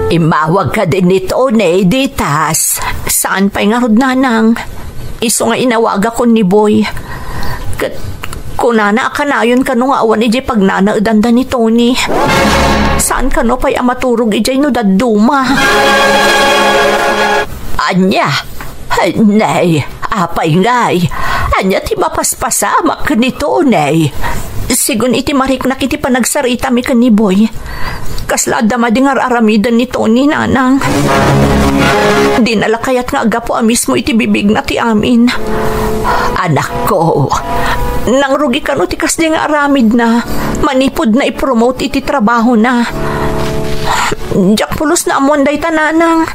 Immawag kadi ni Tony, Ditas? Saan pay ngarud, Nanang. Isu nga inawagakon ni Boy. Ket kunana a kanayon kano nga awan idiay pagnanaedanda ni Tony. Saan kano pay a maturog idiay no dadduma? Ania? Nay, apay ngay? Ania ti mapaspasamak ken ni Tony? Sigun iti mariknak iti panagsaritami ken ni Boy. Kasla adda madi nga ar-aramiden ni Tony, Nanang. Dina la kayat nga aggapu a mismo iti bibigna ti amin. Anakko, nangrugi kano ti kasdi nga aramidna manipud naipromote iti trabahona. Diak pulos naammoan dayta, Nanang.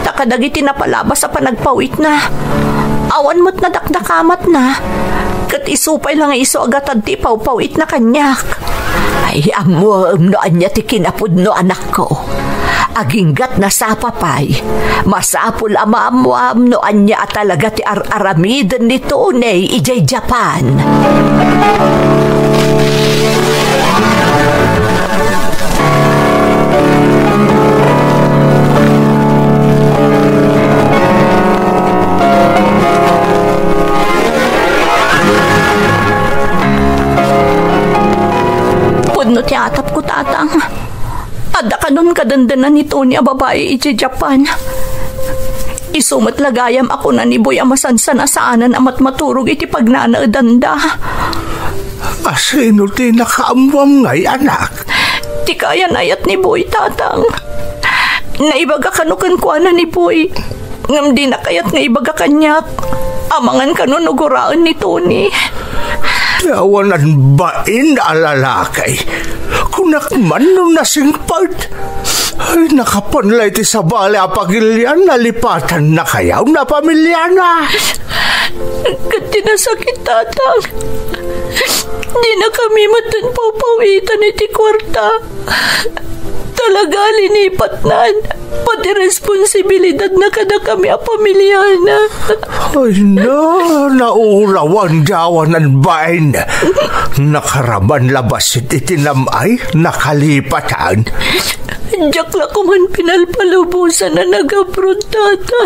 Ta kadagiti napalabas a panagpaw-itna, awan met nadakdakamatna. Ket isu pay la nga isu a gatad ti ipawpaw-itna kaniak. Ay, ammoem no ania ti kinapudno, anakko. Agingga't nasapa pay, masapul a maammoam no ania a talaga ti ar-aramiden ni Tony idiay Japan. Pudno ti atapko, Tatang. Adda kanon kadendena ni Tony a babai idiay Japan. Isu met la gayam a kuna ni Boy a masansan a saanan a matmaturog iti pagnanaedanda. Asino ti nakaammoam ngay, anak? Ti kayan-ayat ni Boy, Tatang. Naibaga kano kenkuana ni Boy. Ngem dina kayat nga ibaga kaniak. Amangan kano no guraen ni Tony. Ti awanan bain a lalaki. Kunak man no nasingpet. Ay, nakapan la iti sabali a pagilian, nalipatannakayo a pamiliana. Ket ti nasakit, Tatang, dinakami met pawpawitan iti kuarta. Talaga, linipatnan pati responsibilidadna kadakami a pamiliana. Ay na, naulawan ti awanan bain. Nakaraman la bassit iti nam-ay, nakalipatan. Diak la koman pinalpalubosan a nag-abroad, Tata.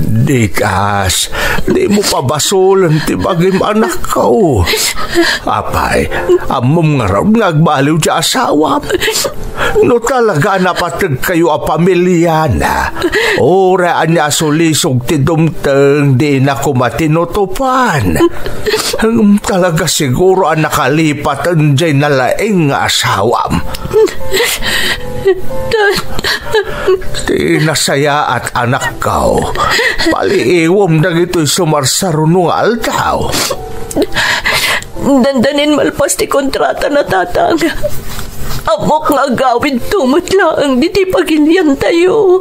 Ditas, dimo pabasolen ti bagim, anakko. Apay, ammom ngarud nga agbaliw ti asawam? No talaga napategkayo a pamiliana, uray ania a sulisog ti dumteng, dina koma tinutupan. Ngem talaga siguro a nakalipaten diay nalaing nga asawam. Ti nasayaat, anakko, paliiwem dagitoy sumarsaruno nga aldaw. Dandanin malpas ti kontratana, Tatang. Ammok nga agawidto met laeng ditoy pagiliantayo.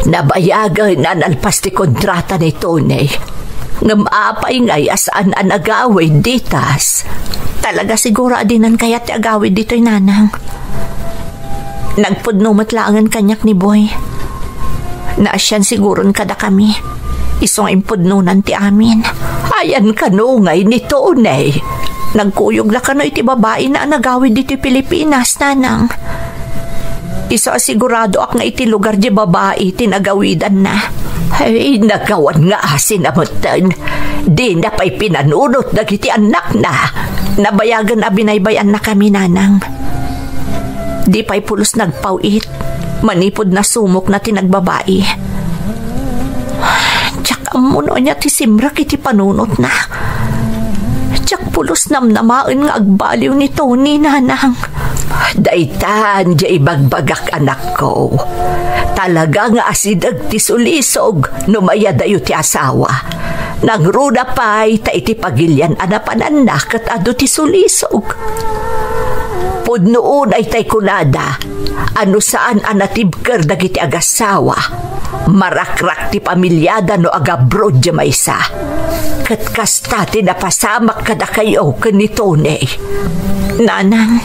Nabayagen a nalpas ti kontrata ni Tony. Ngem apay ngay a saan a nagawid ditas? Talaga siguro a dinan kayat ti agawid ditoy, Nanang. Nagpudno met laengen kaniak ni Boy. Naasian siguron kadakami. Isu nga impudnonan ti amin. Ayan kano ngay ni Tony? Nagkuyog la kano iti babaina a nagawid ditoy Pilipinas, Nanang? Isu a siguradoak nga iti lugar ti babai ti nagawidanna. Ay, nagawan nga asin a metten. Dina pay pinanunot dagiti annakna. Nabayagen a binaybay-annakami, Nanang. Di pay pulos nagpaw-it manipud nasumokna ti nagbabai. Diak ammo no ania ti simrek iti panunotna. Diak pulos namnamaen nga agbaliw ni Tony, Nanang. Daytan diay ibagbagak, anakko. Talaga nga asideg ti sulisog no mayadayo ti asawa. Nangruna pay ta iti pagilian a napananna ket adu ti sulisog. Pudno unay tay kunada a no saan a natibker dagiti agassawa, Marakrak ti pamiliada no agabroad diay maysa. Ket kasta ti napasamak kadakayo ken ni Tony. Nanang,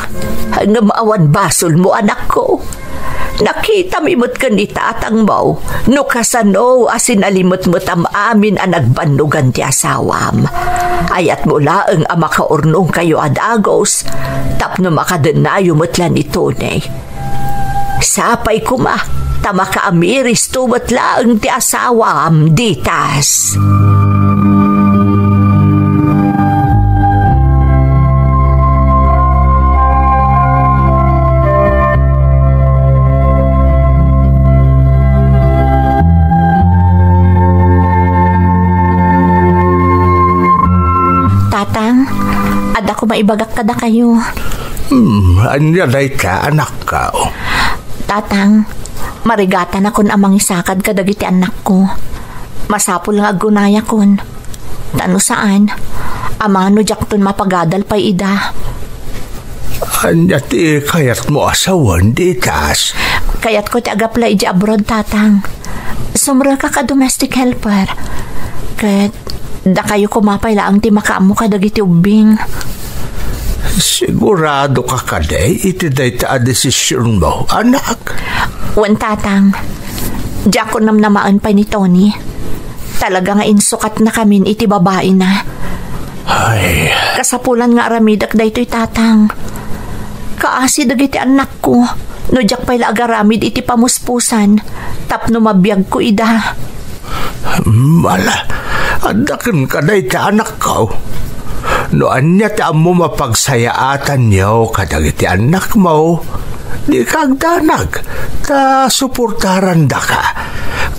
ngem awan basolmo, anakko. Nakitami met ken ni tatangmo no kasano a sinalimetmetam amin a nagbannogan ti asawam. Ayatmo laeng a makaurnongkayo a dagus tapno makadennayo met la ni Tony. Sapay koma ta makaamiristo met laeng ti asawam ditas. Tatang, adda koma ibagak kadakayo. Hmm, ania dayta, anakko? Tatang, marigatanakon a mangisakad kadagiti annakko. Masapul nga aggunayakon. Ta no saan, amangan no diakton mapagadal pay ida. Ania ti kayatmo a sawen ditas? Kayatko ti agaplay idiay abroad, Tatang. Sumrekak a domestic helper. Ket dakayo koma pay laeng ti makaammo kadagiti ubbing. Siguradoka kadi iti dayta a desisionmo, anak? Wen, Tatang. Diakon namnamaen pay ni Tony. Talaga nga insukatnakamin iti babaina. Ay. Kasapulan nga aramidek daytoy, Tatang. Kaasi dagiti annakko no diak pay la agaramid iti pamuspusan tapno mabiagko ida. Mala, adda kenka dayta, anakko. No ania ti ammom a pagsayaatanyo kadagiti annakmo, dika agdanag, ta suportarandaka.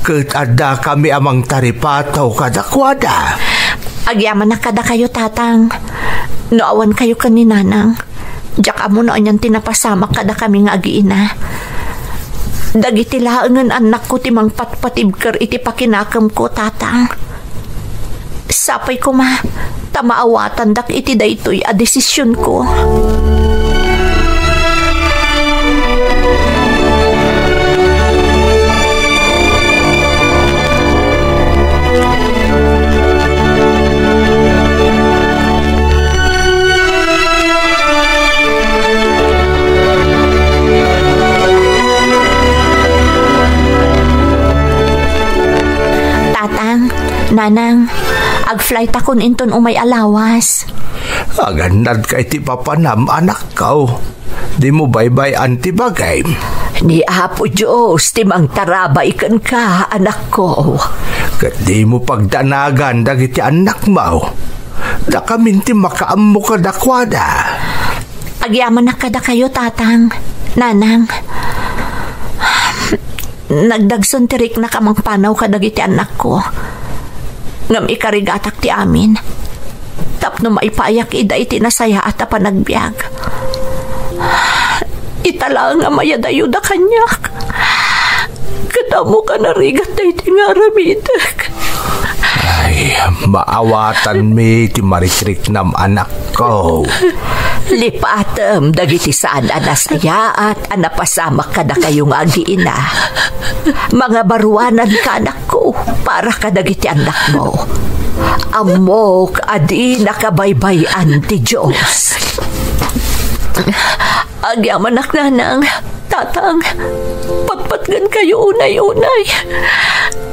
Ket addakami a mangtaripato kadakuada. Agyamanak kadakayo, Tatang. No awankayo ken ni Nanang, diak ammo no anian ti napasamak kadakami nga agiina. Dagiti laengen annakko ti mangpatpatibker iti pakinakemko, Tatang. Sapay koma ta maawatandak iti daytoy a desisionko. Tatang, Nanang, agflightakon inton umay a lawas. Agannadka iti papanam, anakko. Dimo baybay-an ti bagim. Ni Apo Dios ti mangtarabay kenka, anakko. Ket dimo pagdanagan dagiti annakmo. Dakamin ti makaammo kadakuada. Agyamanak kadakayo, Tatang, Nanang. Nagdagsen ti riknak a mangpanaw kadagiti annakko. Ngem ikarigatak ti amin tapno maipayak ida iti nasayaat a panagbiag. Ita laeng a mayadayoda kaniak. Ket ammok a narigat daytoy nga aramidek. Ay, maawatanmi ti marikriknam, anakko. Lipatem dagiti saan a nasayaat a napasamak kadakayo nga agiina. Mangabaruananka, anakko, para kadagiti annakmo. Ammok a dinaka baybay-an ti Dios. Agyamanak, Nanang, Tatang, patpatgenkayo unay-unay.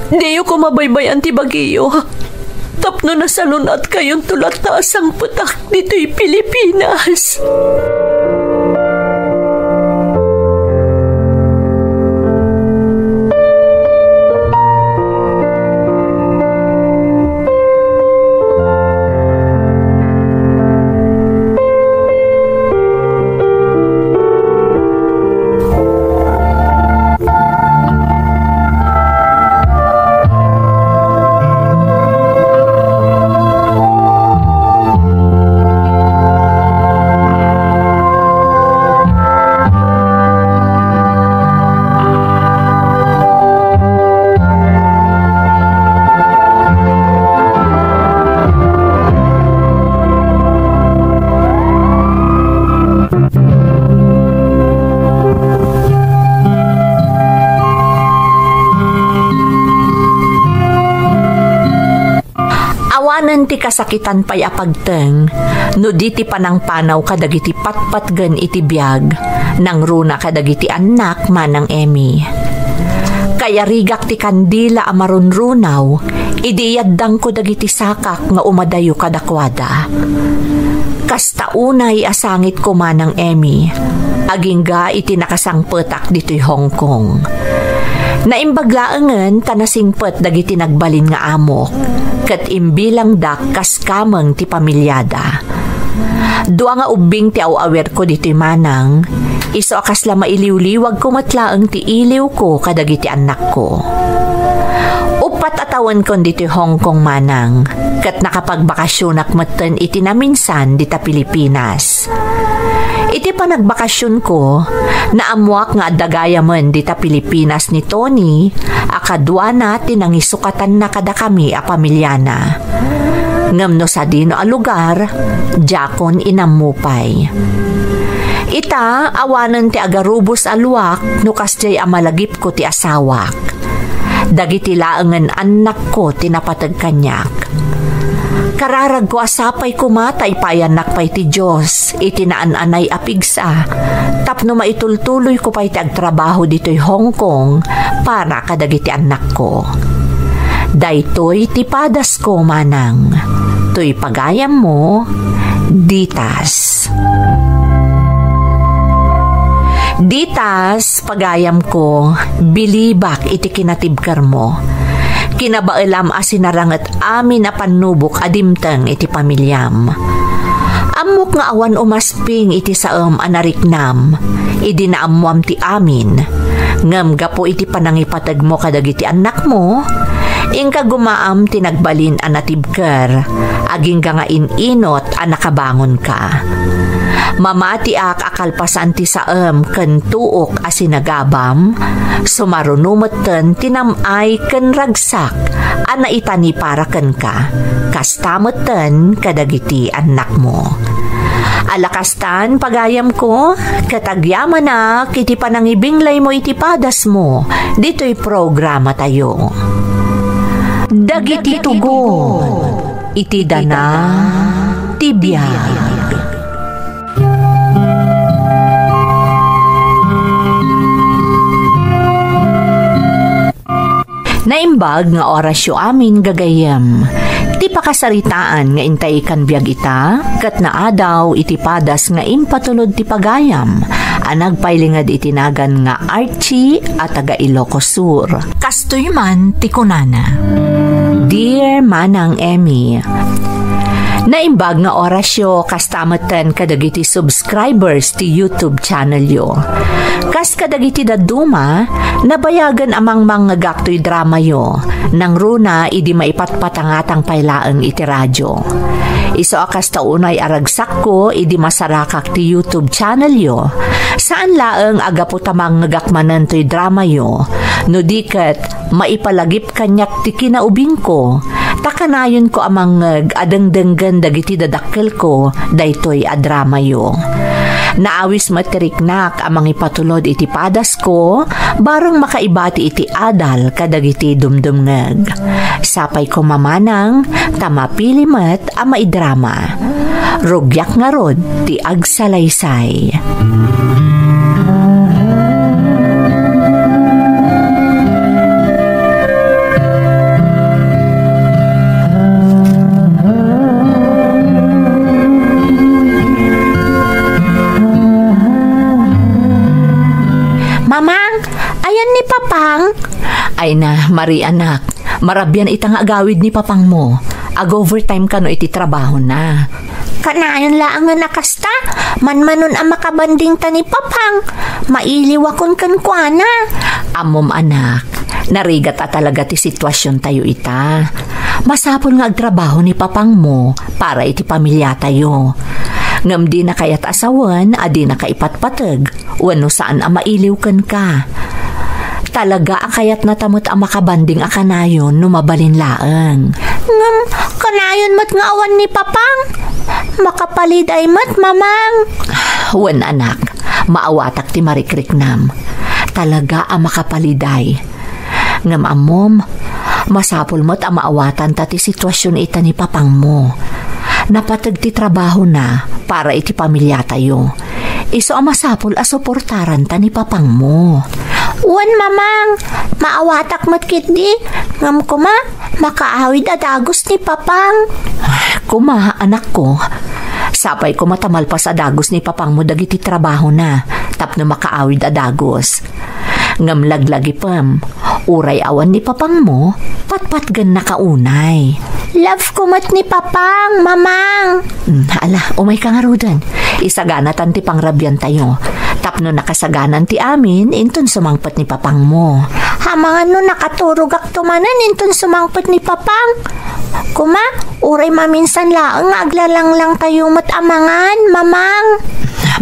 Diyo koma baybay-an ti bagiyo. Tapno nasalun-atkayonto latta a sangpetak ditoy Pilipinas. Awanen ti kasakitan pay a pagteng no di ti panangpanaw kadagiti patpatgen iti biag, nangruna kadagiti annak, Manang Emmy. Kayarigak ti kandila a marunrunaw idi iyaddangko dagiti sakak nga umadayo kadakuada. Kasta unay a sangitko, Manang Emmy, agingga iti nakasangpetak ditoy Hong Kong. Naimbag laengen ta nasingpet dagiti nagbalin nga amok, ket imbilangdak kas kameng ti pamiliada. Dua nga ubbing ti aw-awirko ditoy, Manang, isu a kasla mailiwliwagko met laeng ti iliwko kadagiti annakko. Uppat a tawenkon ditoy Hong Kong, Manang, ket nakapagbakasionak metten iti naminsan dita Pilipinas. Iti panagbakasionko, naammoak nga adda gayamen dita Pilipinas ni Tony a kaduana ti nangisukatanna kadakami a pamiliana. Ngem no sadino a lugar, diakon inammo pay. Ita, awanen ti agarubos a luak no kasdiay a malagipko ti asawak. Dagiti laengen annakko ti napateg kaniak. Kararagko a sapay koma ta ipayannak pay ti Dios iti naan-anay a pigsa tapno maitultuloyko pay ti agtrabaho ditoy Hong Kong para kadagiti annakko. Daytoy ti padasko, Manang. Toy pagayammo, Ditas. Ditas, pagayamko, bilibak iti kinatibkermo. Kinabaelam a sinaranget amin a pannubok a dimteng iti pamiliam. Ammok nga awan umasping iti saem a nariknam idi naammoam ti amin. Ngem gapu iti panangipategmo kadagiti annakmo, inka gumaam ti nagbalin a natibker, agingga nga in-inot a nakabangonka. Mamatiak a kalpasan ti saem ken tuok a sinagabam, sumaruno metten ti nam-ay ken ragsak a naitani para kenka, kasta metten kadagiti annakmo. Ala kastan, pagayamko, ket agyamanak iti panangibinglaymo iti padasmo ditoy programatayo. Dagiti tugot iti dana ti biag. Naimbag nga orasyo amin, gagayyem. Ti pakasaritaan nga intay ikan biag ita, ket naadaw iti padas nga impatulod ti pagayam a nagpailinged iti nagan nga Archie a taga Ilocos Sur. Kastoy man ti kunana. Dear Manang Emmy, naimbag nga orasyo kasta metten kadagiti subscribers ti YouTube channelyo. Kas kadagiti dadduma, nabayagen a mangmangngegak toy dramayo, nangruna idi maipatpatangatang pay laeng iti radio. Isu a kasta unay a ragsakko idi masarakak ti YouTube channelyo, saan laeng a gapu ta mangngegak manen toy dramayo, no di ket maipalagip kaniak ti kinaubingko, ta kanayonko a mangngeg a dengdenggen dagiti dadakkelko daytoy a dramayo. Naawis met ti riknak a mangipatulod iti padasko, bareng makaibati iti adal kadagiti dumdumngeg. Sapay koma, Manang, ta mapili met a maidrama. Rugiak ngarud ti agsalaysay. Mamang, ayan ni Papang? Ay na, Mari, anak. Marabian ita nga agawid ni Papangmo. Ag-overtime kano iti trabahona. Kanayon laengen a kasta, manmanon a makabanding ta ni Papang. Mailiwakon kenkuana. Ammom, anak, narigat a talaga ti situasiontayo ita. Masapul nga agtrabaho ni Papangmo para iti pamilyatayo. Ngem dina kayat a sawen a dinaka ipatpateg wenno saan a mailiw kenka. Talaga a kayatnata met a makabanding a kanayon no mabalin laeng. Ngem kanayon met nga awan ni Papang. Makapaliday met, Mamang. Wen, anak, maawatak ti marikriknam. Talaga a makapaliday. Ngem ammom, Masapul met a maawatanta ti situasion ita ni papangmo. Napateg ti trabahona para iti pamiliatayo. Isu a masapul a suportaranta ni papangmo. Wen, Mamang, maawatak met ketdi, ngem koma, makaawid a dagus ni Papang. Koma, anakko, sapay koma ta malpas a dagus ni papangmo dagiti trabahona tapno makaawid a dagus. Ngem laglagipem, uray awan ni papangmo, patpatgennaka unay. Love ko met ni Papang, Mamang. Hmm, ala, umayka ngaruden. Isaganatan ti pangrabiantayo. Tapno nakasaganan ti amin, inton sumangpet ni papangmo. Amangan no nakaturogakto manen inton sumangpet ni Papang. Koma, uray maminsan laeng nga aglalanglang tayo met amangan, Mamang.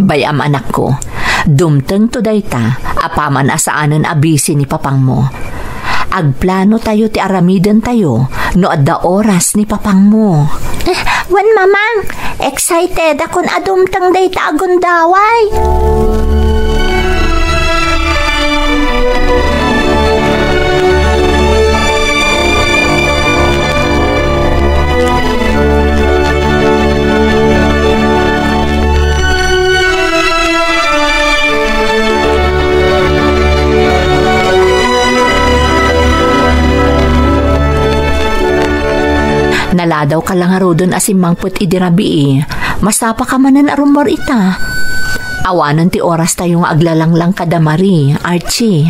Bay-am, anakko. Dumtengto dayta, apaman a saanen a busy ni papangmo. Agplano tayo ti aramiden tayo no adda oras ni papangmo. Eh, wen, Mamang, excited akon a dumteng dayta a gundaway. Naladawka la ngaruden a simmangpet idi rabii. Masapaka manen a rummuar ita. Awanen ti oras tayo nga aglalanglang kada Marie, Archie.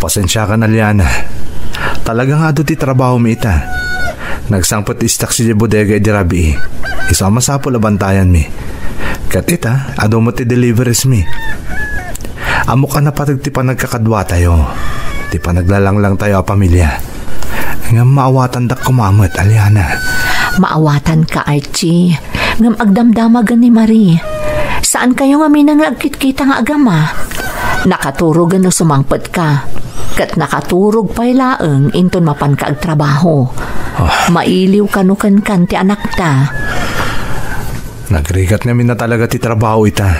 Pasensiakan, Aliana. Talaga nga adu ti trabahomi ita. Nagsangpet istak sidi bodega idi rabii. Isu a masapul a bantayanmi. Ket ita, adu met ti deliveries mi. Ammok a napateg ti panagkakaduatayo, ti panaglalanglang tayo a pamilya. Ngem maawatandak koma met, Aliana. Maawatanka, Archie. Ngem agdamdamagen ni Marie. Saan kayo ngamin nga agkitkita nga agama. Nakaturogen no sumangpet ka. Ket nakaturog pay laeng inton mapanka agtrabaho. Ah. Mailiw kano kenkan ti anakta. Nagrigat ngamin a talaga ti trabaho ita.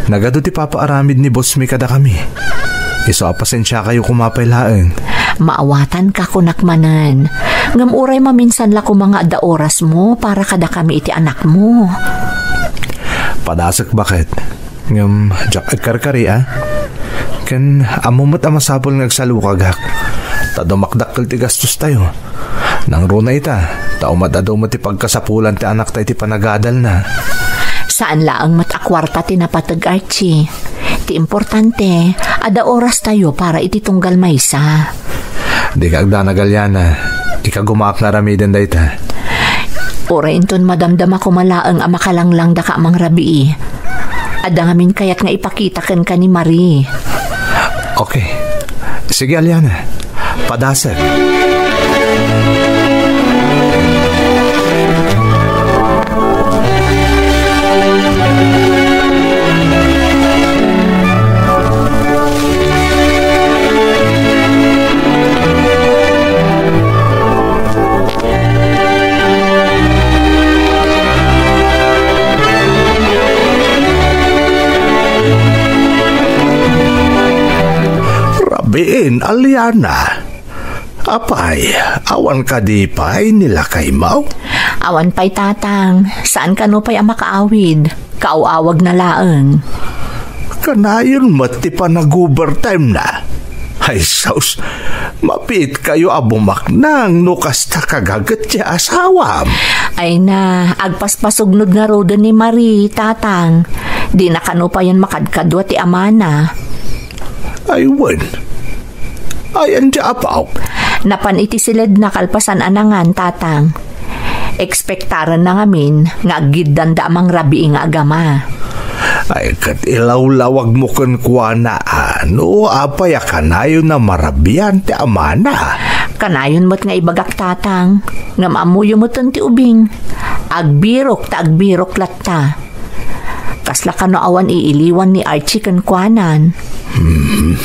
Nagadu ti papaaramid ni boss mi kadakami. Isu a pasensiakayo koma pay laeng. Maawatanka kunak manen. Ngem uray maminsan la koma nga adda orasmo para kadakami iti anakmo. Padasek baket. Ngem diak agkarkari, a? Ken ammo met a masapul nga agsalukagak. Ta dumakdakkel ti gastostayo. Nangruna ita, ta umad-adu met ti pagkasapulan ti anakta iti panagadalna. Saan laeng met a kuarta ti napateg, Archie. Ti importante, adda orastayo para iti tunggal maysa. Dika agdanag, Aliana. Ikagumaak nga aramiden dayta. Uray inton madamdama koma laeng a makalanglangdaka a mangrabii. Adda ngamin kayat nga ipakita kenka ni Marie. Okay. Sige, Aliana. Padasek. Rabiin, Aliana. Apay, awan kadi pay ni lakaymo? Awan pay, Tatang. Saan kano pay a makaawid. Kaaw-awagna laeng. Kanayon met ti panag-overtime na. Ay, sus, mapiitkayo a bumaknang no kasta kagaget ti asawam. Ay na, agpaspasugnod ngaruden ni Marie, Tatang. Dina kano payen makadkadua ti amana. Ay, wen. Ayan ti apaw. Napan iti siledna kalpasan a nangan, Tatang. Ekspektaranna ngamin nga aggiddanda a mangrabii nga agama. Ay, ket ilawlawagmo kenkuana, a, no apay a kanayon a marabian ti amana. Kanayon met nga ibagak, Tatang, ngem ammoyo meten ti ubing. Agbirok ta agbirok latta. Kasla kano awan iiliwan ni Archie kenkuanan? Hmm.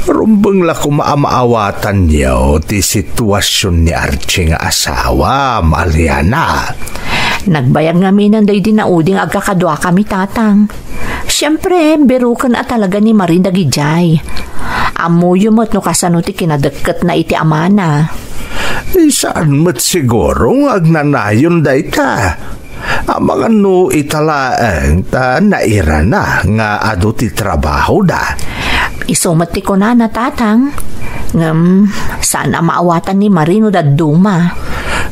Rumbeng la koma a maawatanyo ti situasion ni Archie nga asawa, Aliana. Nagbayag ngamin daydi naudi nga agkakaduakami, Tatang. Siempre, biroken a talaga ni Marie dagidiay. Ammoyo met no kasano ti kinadekket na iti amana. Saan met siguro nga agnanayon dayta? Amangan no ita laeng ta nairana nga adu ti trabahoda. Isu met ti kunana, Tatang. Ngem, saan a maawatan ni Marie no dadduma.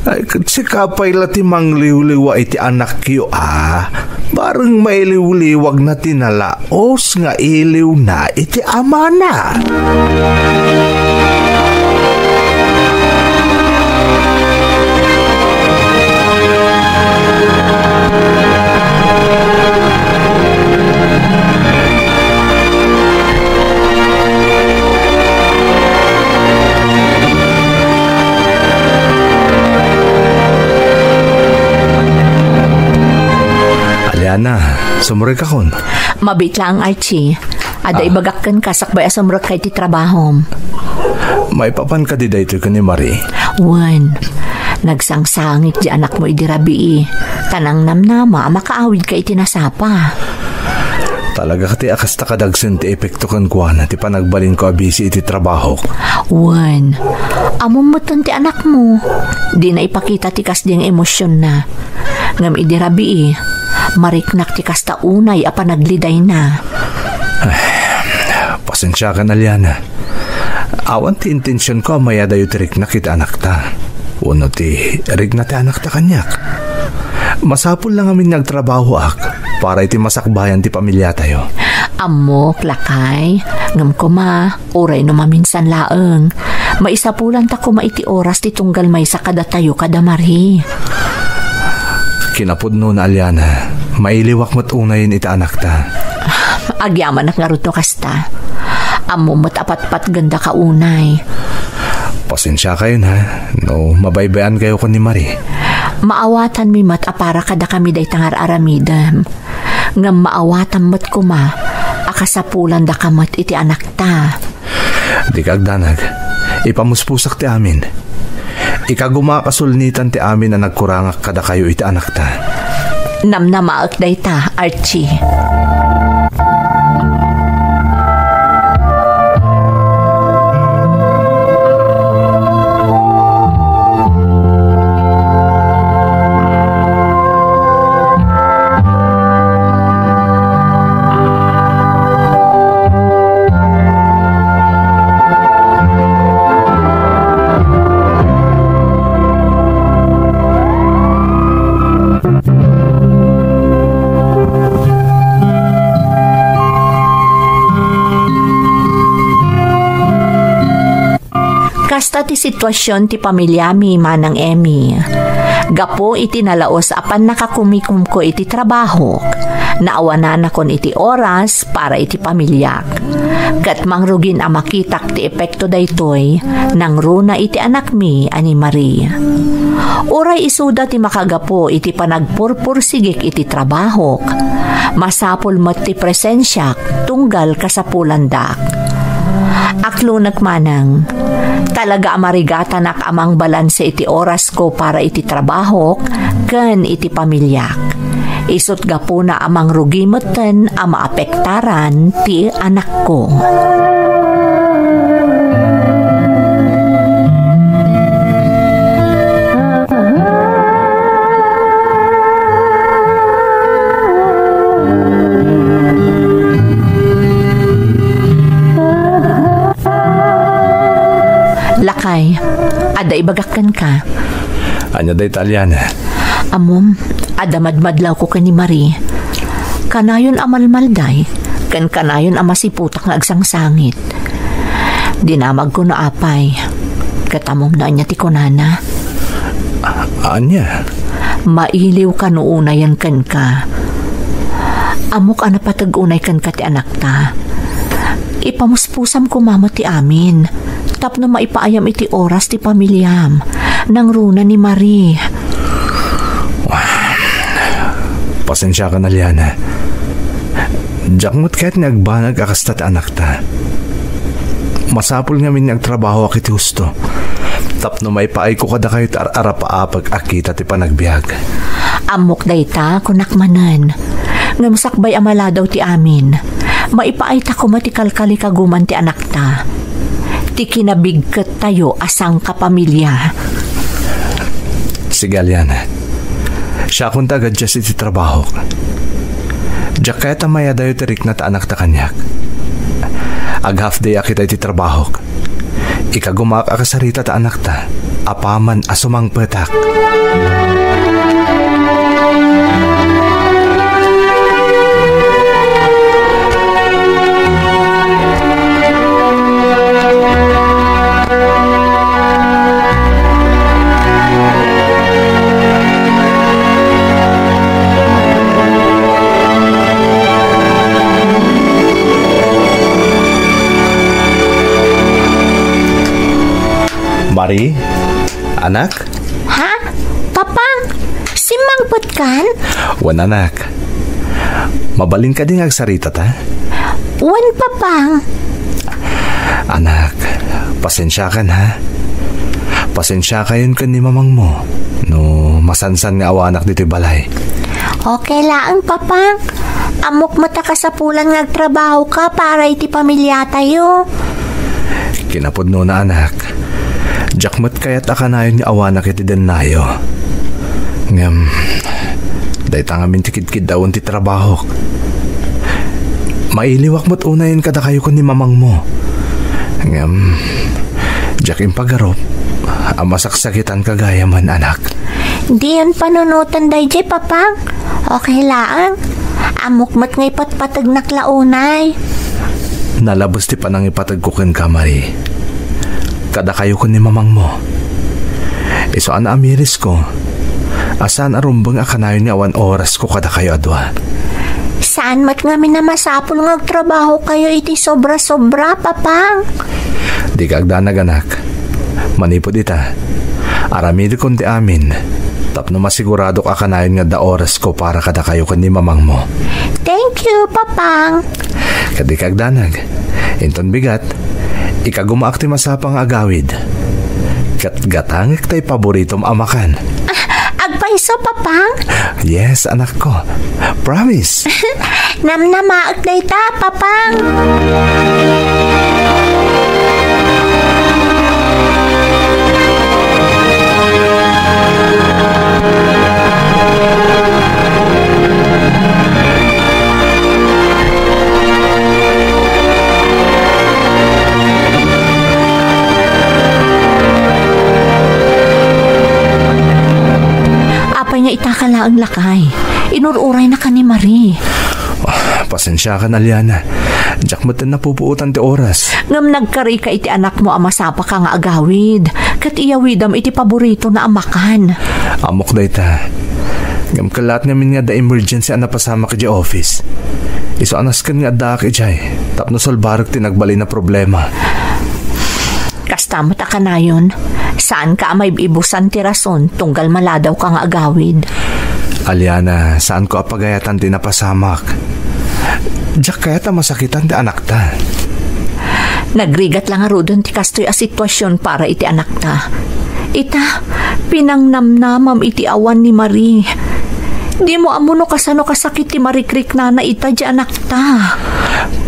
Ay, ket sika pay la ti mangliwliwa iti anakyo, a. Bareng mailiwliwagna ti nalaos nga iliwna iti amana. Aliana, sumrekakon. Mabiit laeng, Archie. Adda Ah. ibagak kenka sakbay a sumrekka iti trabahom. Maipapan kadi daytoy ken ni Marie? Wen, nagsangsangit ti anakmo idi rabii, ta nangnamnama a makaawidka iti nasapa. Talaga kadi a kasta kadagsen ti epekto kenkuana ti panagbalinko a busy iti trabahok? Wen, ammom metten ti anakmo. Dina ipakita ti kasdi nga emosionna. Ngem idi rabii, mariknak ti kasta unay a panaglidayna. Ay, pasensiakan, Aliana. Awan ti intensionko a mayadayo ti riknak iti anakta. Wenno ti rikna ti anakta kaniak. Masapul la ngamin nga agtrabahoak para iti masakbayan ti pamiliatayo. Ammok, lakay. Ngem koma, uray no maminsan laeng, maisapulanta koma iti oras ti tunggal maysa kadatayo kada Marie. Kinapudnona, Aliana, mailiwak met unayen iti anakta. Agyamanak ngarud no kasta. Ammom met a patpatgendaka unay. Pasensiakayon, ha, no mabaybay-ankayo ken ni Marie. Maawatanmi met a para kadakami dayta nga ar-aramidem. Ngem maawatam met koma a kasapulandaka met iti anakta. Dika agdanag. Ipamuspusak ti amin. Ikagumaak a sulnitan ti amin a nagkurangak kadakayo iti anakta. Namnamaek dayta, Archie. Kasta ti situasion ti pamiliami, Manang Emmy. Gapu iti nalaos a pannakakumikumko iti trabahok, naawananakon iti oras para iti pamiliak. Ket mangrugin a makitak ti epekto daytoy nangruna iti anakmi a ni Marie. Uray isuda ti makagapu iti panagpurpursigik iti trabahok, masapul met ti presensiak tunggal kasapulandak. Aklonek manang, talaga a marigatanak a mangbalanse iti orasko para iti trabahok ken iti pamiliak. Isut' gapuna a mangrugi metten a maapektaran ti anakko. Lakay, adda ibagak kenka. Ania dayta, Aliana? Ammom, adda madmadlawko ken ni Marie. Kanayon a malmalday, ken kanayon a masiputak nga agsangsangit. Dinamagko no apay, ket ammom no ania ti kunana. A-, ania? Mailiwka no unayen kenka. Ammok a napateg unay kenka ti anakta. Ipamuspusam koma met ti amin tapno maipaayam iti oras ti pamiliam, nangruna ni Marie. Pasensiakan, Aliana. Diak met kayat nga agbanag a kasta ti anakta. Masapul ngamin nga agtrabahoak iti husto tapno maipaayko kadakayo ti ar-arapaapag a kita ti panagbiag. Ammok dayta, kunak manen. Ngem sakbay a maladaw ti amin, maipaayta koma ti kalkalikaguman ti anakta, ti kinabigkettayo a sangkapamilya. Sige, Aliana. Siakon ti agadjust iti trabahok. Diak kayat a mayadayo ti rikna ta anakta kaniak. Ag-half day ak ita iti trabahok. Ikagumaak a kasarita ta anakta, apaman a sumangpetak. Marie, anak? Ha? Papang, simmangpetkan? Wen, anak. Mabalin kadi nga agsaritata? Wen, Papang. Anak, pasensiakan, ha? Pasensiakayon ken ni mamangmo no masansan nga awanak ditoy balay. Okay laeng, Papang. Ammok met a kasapulan nga agtrabahoka para iti pamiliatayo. Kinapudnona, anak. Diak met kayat a kanayon nga awanak iti dennayo. Ngem, dayta ngamin ti kidkiddawen ti trabahok. Mailiwak met unayen kadakayo ken ni mamangmo. Ngem, diak impagarup a masaksakitanka gayamen, anak. Diyon panunoten daydiay, Papang. Okay laeng. Ammok met nga ipatpategnak la unay. Nalabes ti panangipategko kenka, Marie. Kadakayo ken ni mamangmo. Isu a naamirisko a saan a rumbeng a kanayon nga awan orasko kadakayo a dua. Saan met ngamin a masapul nga agtrabahokayo iti sobra-sobra, Papang? Dika agdanag, anak. Manipud ita, aramidekon ti amin tapno masiguradok a kanayon nga adda orasko para kadakayo ken ni mamangmo. Thank you, Papang. Ket dika agdanag. Inton bigat, ikagumaak ti masapa nga agawid. Ket gatangek tay paboritom a makan. Ah, agpayso, Papang? Yes, anakko. Promise. Namnamaek dayta, Papang. Apay nga itaka laeng, lakay? Inur-uraynaka ni Marie. Ah, pasensiakan, Aliana. Diak met napupuotan ti oras. Ngem nagkarika iti anakmo a masapaka nga agawid, ket iyawidam iti paboritona a makan. Ammok dayta. Ngem kellaat ngamin nga adda emergency a napasamak idiay office. Isu a nasken nga addaak idiay tapno solbarek ti nagbalin a problema. Kasta met a kanayon, saanka a maib-ibusan ti rason tunggal maladawka nga agawid. Aliana, saanko a pagayatan ti napasamak. Diak kayat a masakitan ti anakta. Nagrigat la ngaruden ti kastoy a situasion para iti anakta. Ita, pinangnamnamam iti awan ni Marie. Dimo ammo no kasano kasakit ti marikriknana ita diay anakta.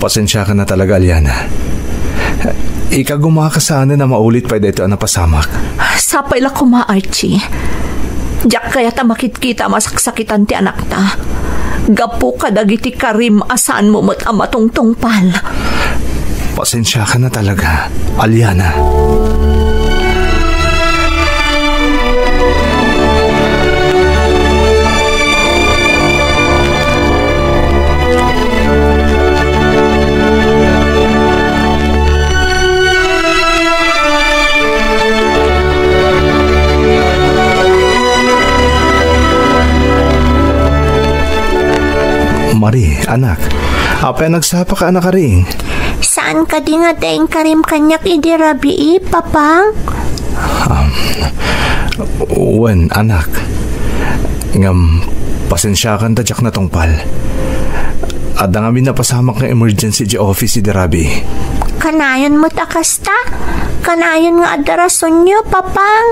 Pasensiakan a talaga, Aliana. Ikagumaak a saanen a maulit pay daytoy a napasamak. Sapay la koma, Archie. Diak kayat a makitkita a masaksakitan ti anakta gapu kadagiti karim a saanmo met a matungtungpal. Pasensiakan a talaga, Aliana. Marie, anak, apay a nagsapaka a nakariing? Saan kadi nga adda inkarim kaniak idi rabii, Papang? Um, wen, anak. Ngem, pasensiakan ta diak natungpal. Adda ngamin napasamak nga emergency idiay office idi rabii. Kanayon met a kasta? Kanayon nga adda rasonyo, Papang?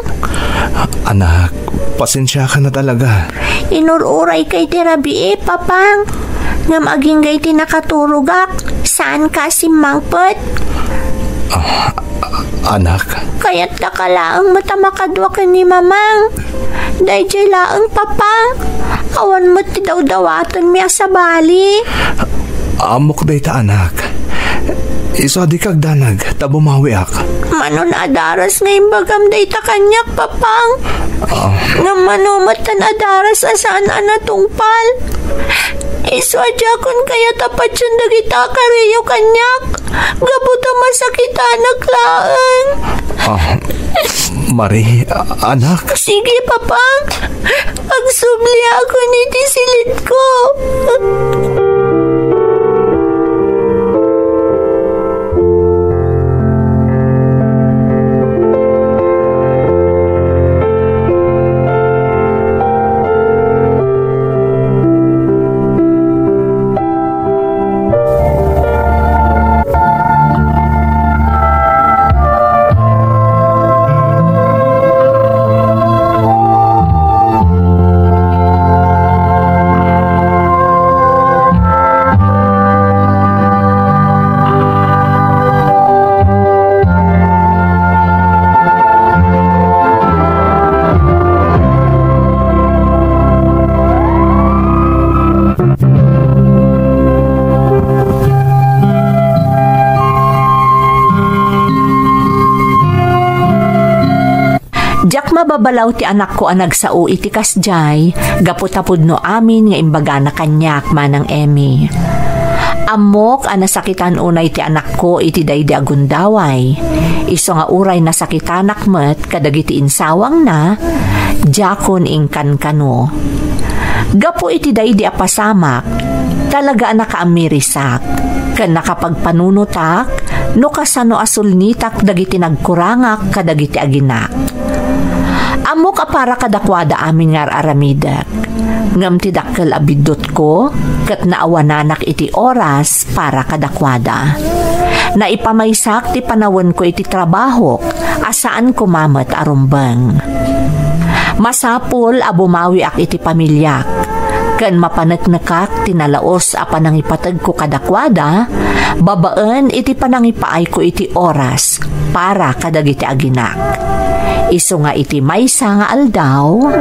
Anak, pasensiakan a talaga. Inur-urayka idi rabii, Papang. Ngem agingga iti nakaturogak, saanka a simmangpet. Ah, anak. Kayattaka laeng met a makadua ken ni Mamang. Daydiay laeng, Papang. Awan met ti dawdawatenmi a sabali. Ammok dayta, anak. Isu a dika agdanag, ta bumawiak. Mano a daras nga imbagam dayta kaniak, Papang? Ah. Ngem mano met ta adaras a saan a natungpal? Isu a diakon kayat a patien dagita a kariyo kaniak. Gapu ta masakitanak laeng. Ah, Marie, a-, anak. Sige, Papa. Agsubliakon iti silitko. Diak mababalaw ti anakko a nagsao iti kasdiay, gapu ta pudno amin nga imbagana kaniak, Manang Emmy. Ammok a nasakitan unay ti anakko iti daydi a gundaway. Isu nga uray nasakitanak met kadagiti insawangna, diakon inkankano. Gapu iti daydi a pasamak, talaga a nakaamirisak, ken nakapagpanunotak no kasano a sulnitak dagiti nagkurangak kadagiti aginak. Ammok a para kadakuada amin nga ar-aramidek, ngem ti dakkel a biddutko ket naawananak iti oras para kadakuada. Naipamaysak ti panawenko iti trabahok a saan koma met a rumbeng. Masapul a bumawiak iti pamiliak, ken mapaneknekak ti nalaus a panangipategko kadakuada babaen iti panangipaayko iti oras para kadagiti aginak. Isu nga iti maysa nga aldaw,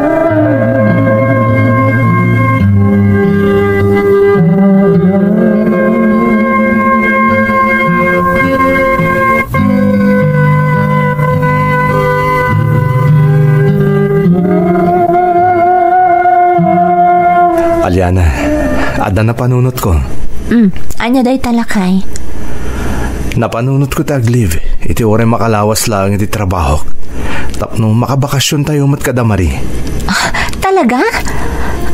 Aliana, adda napanunotko. Mm, ania dayta, lakay? Napanunotko ti ag-leave iti uray makalawas laeng iti trabahok tapno makabakasiontayo met kada Marie. Ah, talaga?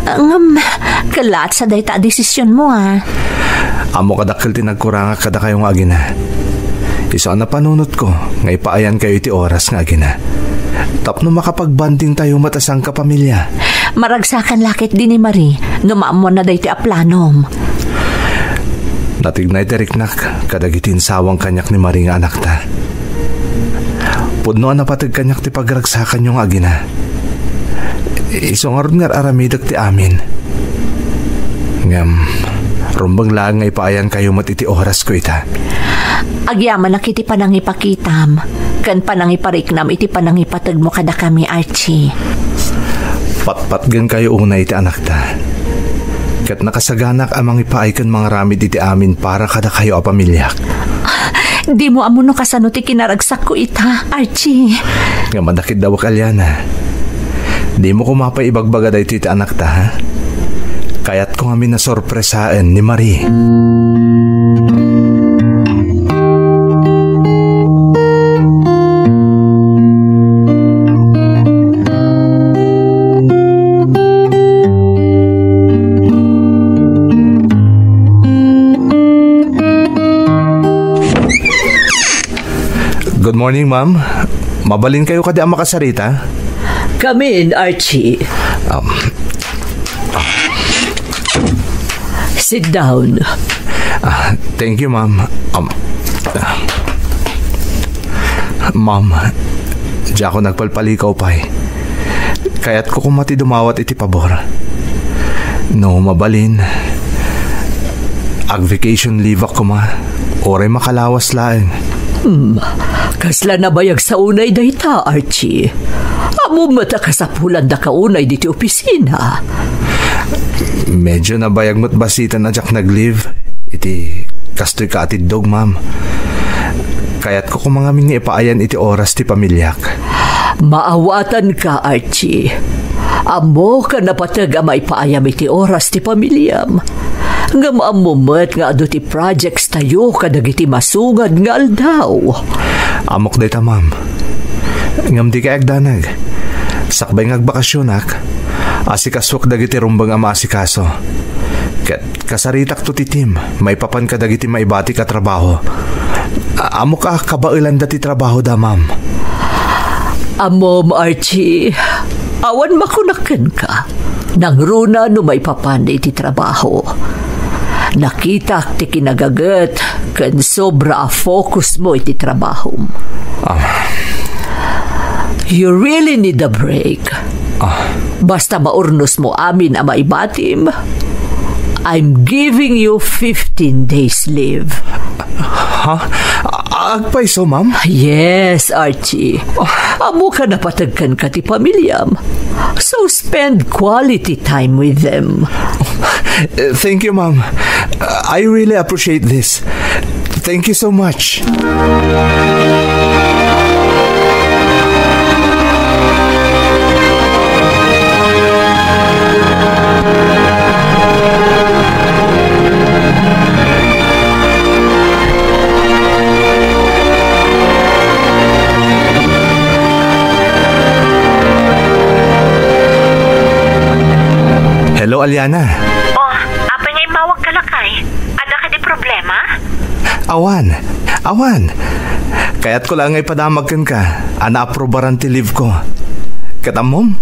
Ngem, kellaat sa dayta a desisionmo, a. Ammok a dakkel ti nagkurangak kadakayo nga agina. Isu a napanunotko nga ipaayankayo iti oras nga agina tapno makapag-bondingtayo met a sangkapamilya. Maragsakan la ketdi ni Marie no maammoanna daytoy a planom. Natignay ti riknak kadagiti insawang kaniak ni Marie nga anakta. Pudno a napateg kaniak ti pagragsakanyo nga agina. Isu ngarud nga ar-aramidek ti amin. Ngem, rumbeng laeng nga ipaayankayo met iti orasko ita. Agyamanak iti panangipakitam ken panangipariknam iti panangipategmo kadakami, Archie. Patpatgenkayo unay iti anakta. Ket nakasaganak a mangipaay ken mangaramid iti amin para kadakayo a pamiliak. Dimo ammo no kasano ti kinaragsakko ita, Archie. Ngem adda keddawek, Aliana. Dimo koma pay ibagbaga daytoy iti anakta, ha? Kayatko ngamin a sorpresaen ni Marie. Good morning, ma'am. Mabalinkayo kadi a makasarita? Kamin, Archie. Um, Sit down. Ah, thank you, ma'am. Um, ah. Ma'am, diakon agpalpalikaw pay. Kayatko koma ti dumawat iti pabor. No mabalin, ag-vacation leave-ak koma. Uray makalawas laeng. Hmm, kasla nabayag sa unay dayta, Archie. Ammom met a kasapulandaka unay ditoy opisina. Medyo nabayag met basiten a diak nag-leave iti kastoy kaatiddog, ma'am. Kayatko koma ngamin nga ipaayan iti oras ti pamiliak. Maawatanka, Archie. Ammok a napateg a maipaayam iti oras ti pamiliam. Ngem ammom met nga adu ti projects tayo kadagiti masungad nga aldaw. Ammok dayta, ma'am. Ngem dikay agdanag. Sakbay nga agbakasionak, asikasuak dagiti rumbeng a maasikaso. Ket kasaritakto ti team maipapan kadagiti maibatik a trabaho. A-, ammok a kabaelanda ti trabahoda, ma'am. Ammom, Archie, awan makunak kenka. Nangruna no maipapan iti trabaho. Nakitak ti kinagaget ken sobra a focus mo iti trabahom. Ah. You really need a break. Ah. Basta maurnos mo amin a maibatim, I'm giving you fifteen days leave. Ha? A-, agpayso, ma'am? Yes, Archie. Ammok a napateg kenka ti pamiliam. So spend quality time with them. Thank you, ma'am. I really appreciate this. Thank you so much. Hello, Aliana. Oh, apay nga immawagka, lakay? Adda kadi problema? Awan. Awan. Kayatko laeng nga ipadamag kenka a naaprobaran ti leave ko. Ket ammom,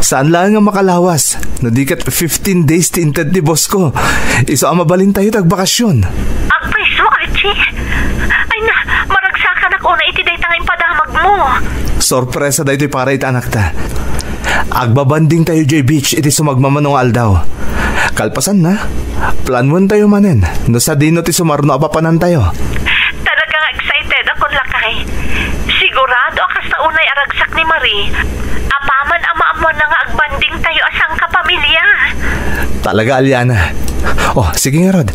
saan laeng nga makalawas no di ket fifteen days ti inted ti boss ko. Isu a mabalintayo ti agbakasyon. Agpayso, Archie. Ay na, maragsakanak unay iti dayta nga impadamagmo. Sorpresa daytoy para iti anakta. Agbabandingtayo diay beach iti sumagmamano nga aldaw. Kalpasanna, planuentayo manen no sadino ti sumarno a papanantayo. Talaga nga excited akon, lakay. Sigurado a kasta unay a ragsak ni Marie, apaman a maammoanna nga agbandingtayo a sangkapamilya. Talaga, Aliana. Oh, sige ngarud.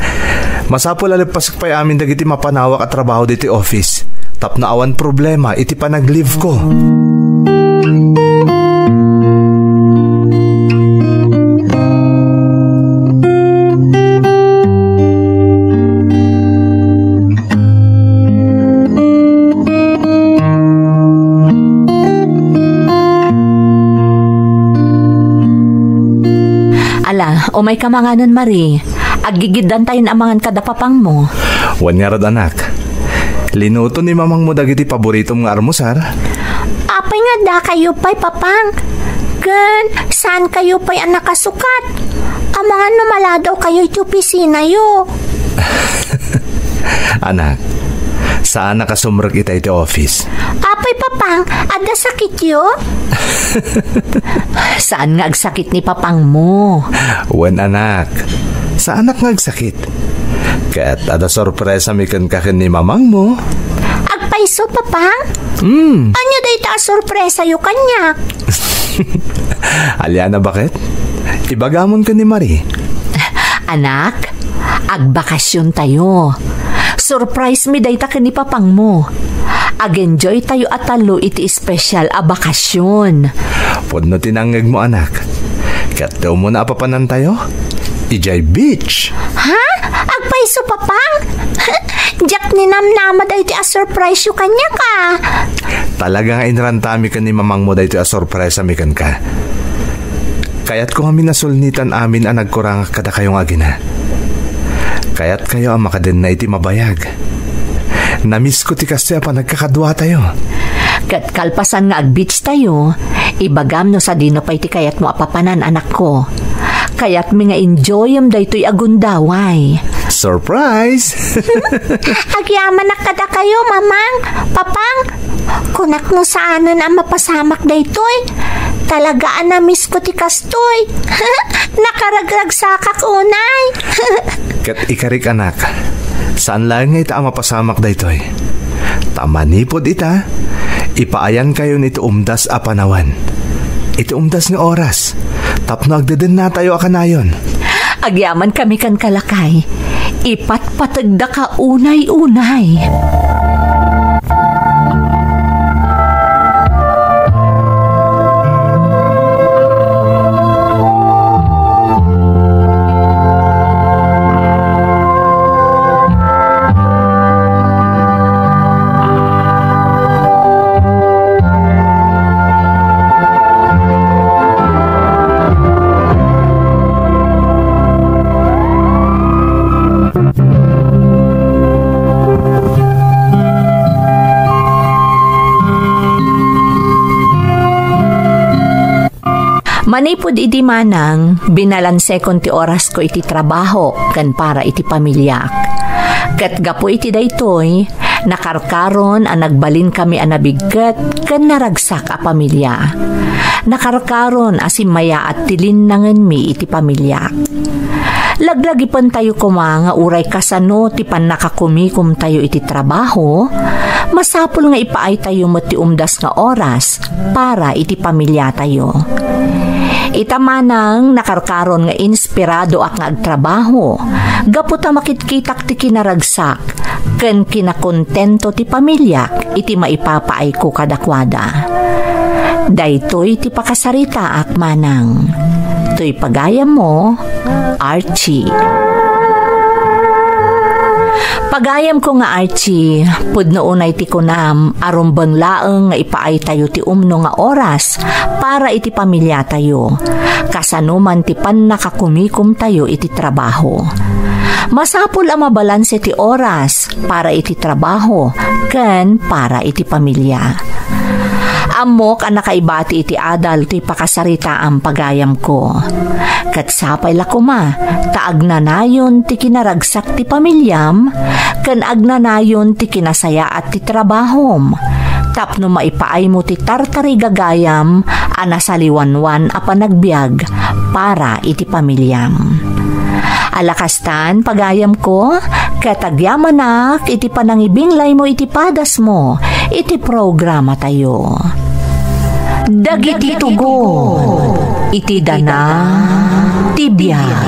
Masapul a leppasek pay amin dagiti mapanawak a trabaho ditoy office tapno awan problema iti panag-leave ko. Ala, umayka manganen, Marie. Aggigiddantayon a mangan kada papangmo. Wen ngarud, anak. Linuto ni mamangmo dagiti paboritom nga armusar. Apay nga dakayo pay, Papang? Ken saankayo pay a nakasukat? Amangan no maladawkayo iti opisinayo. Anak, saanak a sumrek ita iti office. Apay, Papang, adda sakityo? Saan nga agsakit ni Papangmo? Wen, anak, saanak nga agsakit. Ket adda sorpresami kenka ken ni mamangmo. Agpayso, Papang? Hmm. Ania dayta a sorpresayo kaniak? Aliana, baket? Ibagamon ken ni Marie. Anak, agbakasiontayo. Surprise mi dayta ken ni Papangmo. Ag-enjoytayo a tallo iti special a bakasion. Pudno ti nangngegmo, anak. Ket umuna a papanantayo idiay beach. Ha? Agpayso, Papang? Diak ninamnama daytoy a surpriseyo kaniak, a. Talaga nga inrantami ken ni mamangmo daytoy a sorpresami kenka. Kayatko ngamin a sulnitan amin a nagkurangak kadakayo nga agina. Kayatkayo a makadenna iti mabayag. Namisko ti kastoy a panagkakaduatayo. Ket kalpasan nga ag-beach tayo, ibagam no sadino pay ti kayatmo a papanan, anakko. Kayatmi nga enjoyem daytoy a gundaway. Surprise! Agyamanak kadakayo, Mamang, Papang. Kunak no saanen a mapasamak daytoy. Talaga a namisko ti kastoy. Nakaragragsakak unay. Ket ikarik, anak, saan laeng nga ita a mapasamak daytoy. A manipud ita, ipaayankayon iti umdas a panawen, iti umdas nga oras, tapno agdedennatayo a kanayon. Agyaman kami kenka, lakay. Ipatpategdaka unay-unay. Manipud idi, manang, binalansekon ti orasko iti trabaho ken para iti pamiliak. Ket gapu iti daytoy, nakarkaron a nagbalinkami a nabigket ken naragsak a pamilia. Nakarkaron a simmayaat ti linnangenmi iti pamiliak. Laglagipentayo koma nga uray kasano ti pannakakumikomtayo iti trabaho, masapul nga ipaaytayo met ti umdas nga oras para iti pamiliatayo. Ita, manang, nakarkaron nga inspiradoak nga agtrabaho gapu ta makitkitak ti kinaragsak ken kinakontento ti pamiliak iti maipapaayko kadakuada. Daytoy ti pakasaritaak, manang. Toy pagayammo, Archie. Pagayamko nga Archie, pudno unay ti kunam a rumbeng laeng nga ipaaytayo ti umno nga oras para iti pamiliatayo, kasano man ti pannakakumikomtayo iti trabaho. Masapul a mabalanse ti oras para iti trabaho ken para iti pamilia. Ammok a nakaibati iti adal ti pakasaritaam, pagayamko. Ket sapay la koma ta agnanayon ti kinaragsak ti pamiliam ken agnanayon ti kinasayaat ti trabahom, tapno maipaaymo ti tartarigagayam a nasaliwanwan a panagbiag para iti pamiliam. Ala kastan, pagayamko, ket agyamanak iti panangibinglaymo iti padasmo iti programatayo. Dagiti tugon iti dana ti biag.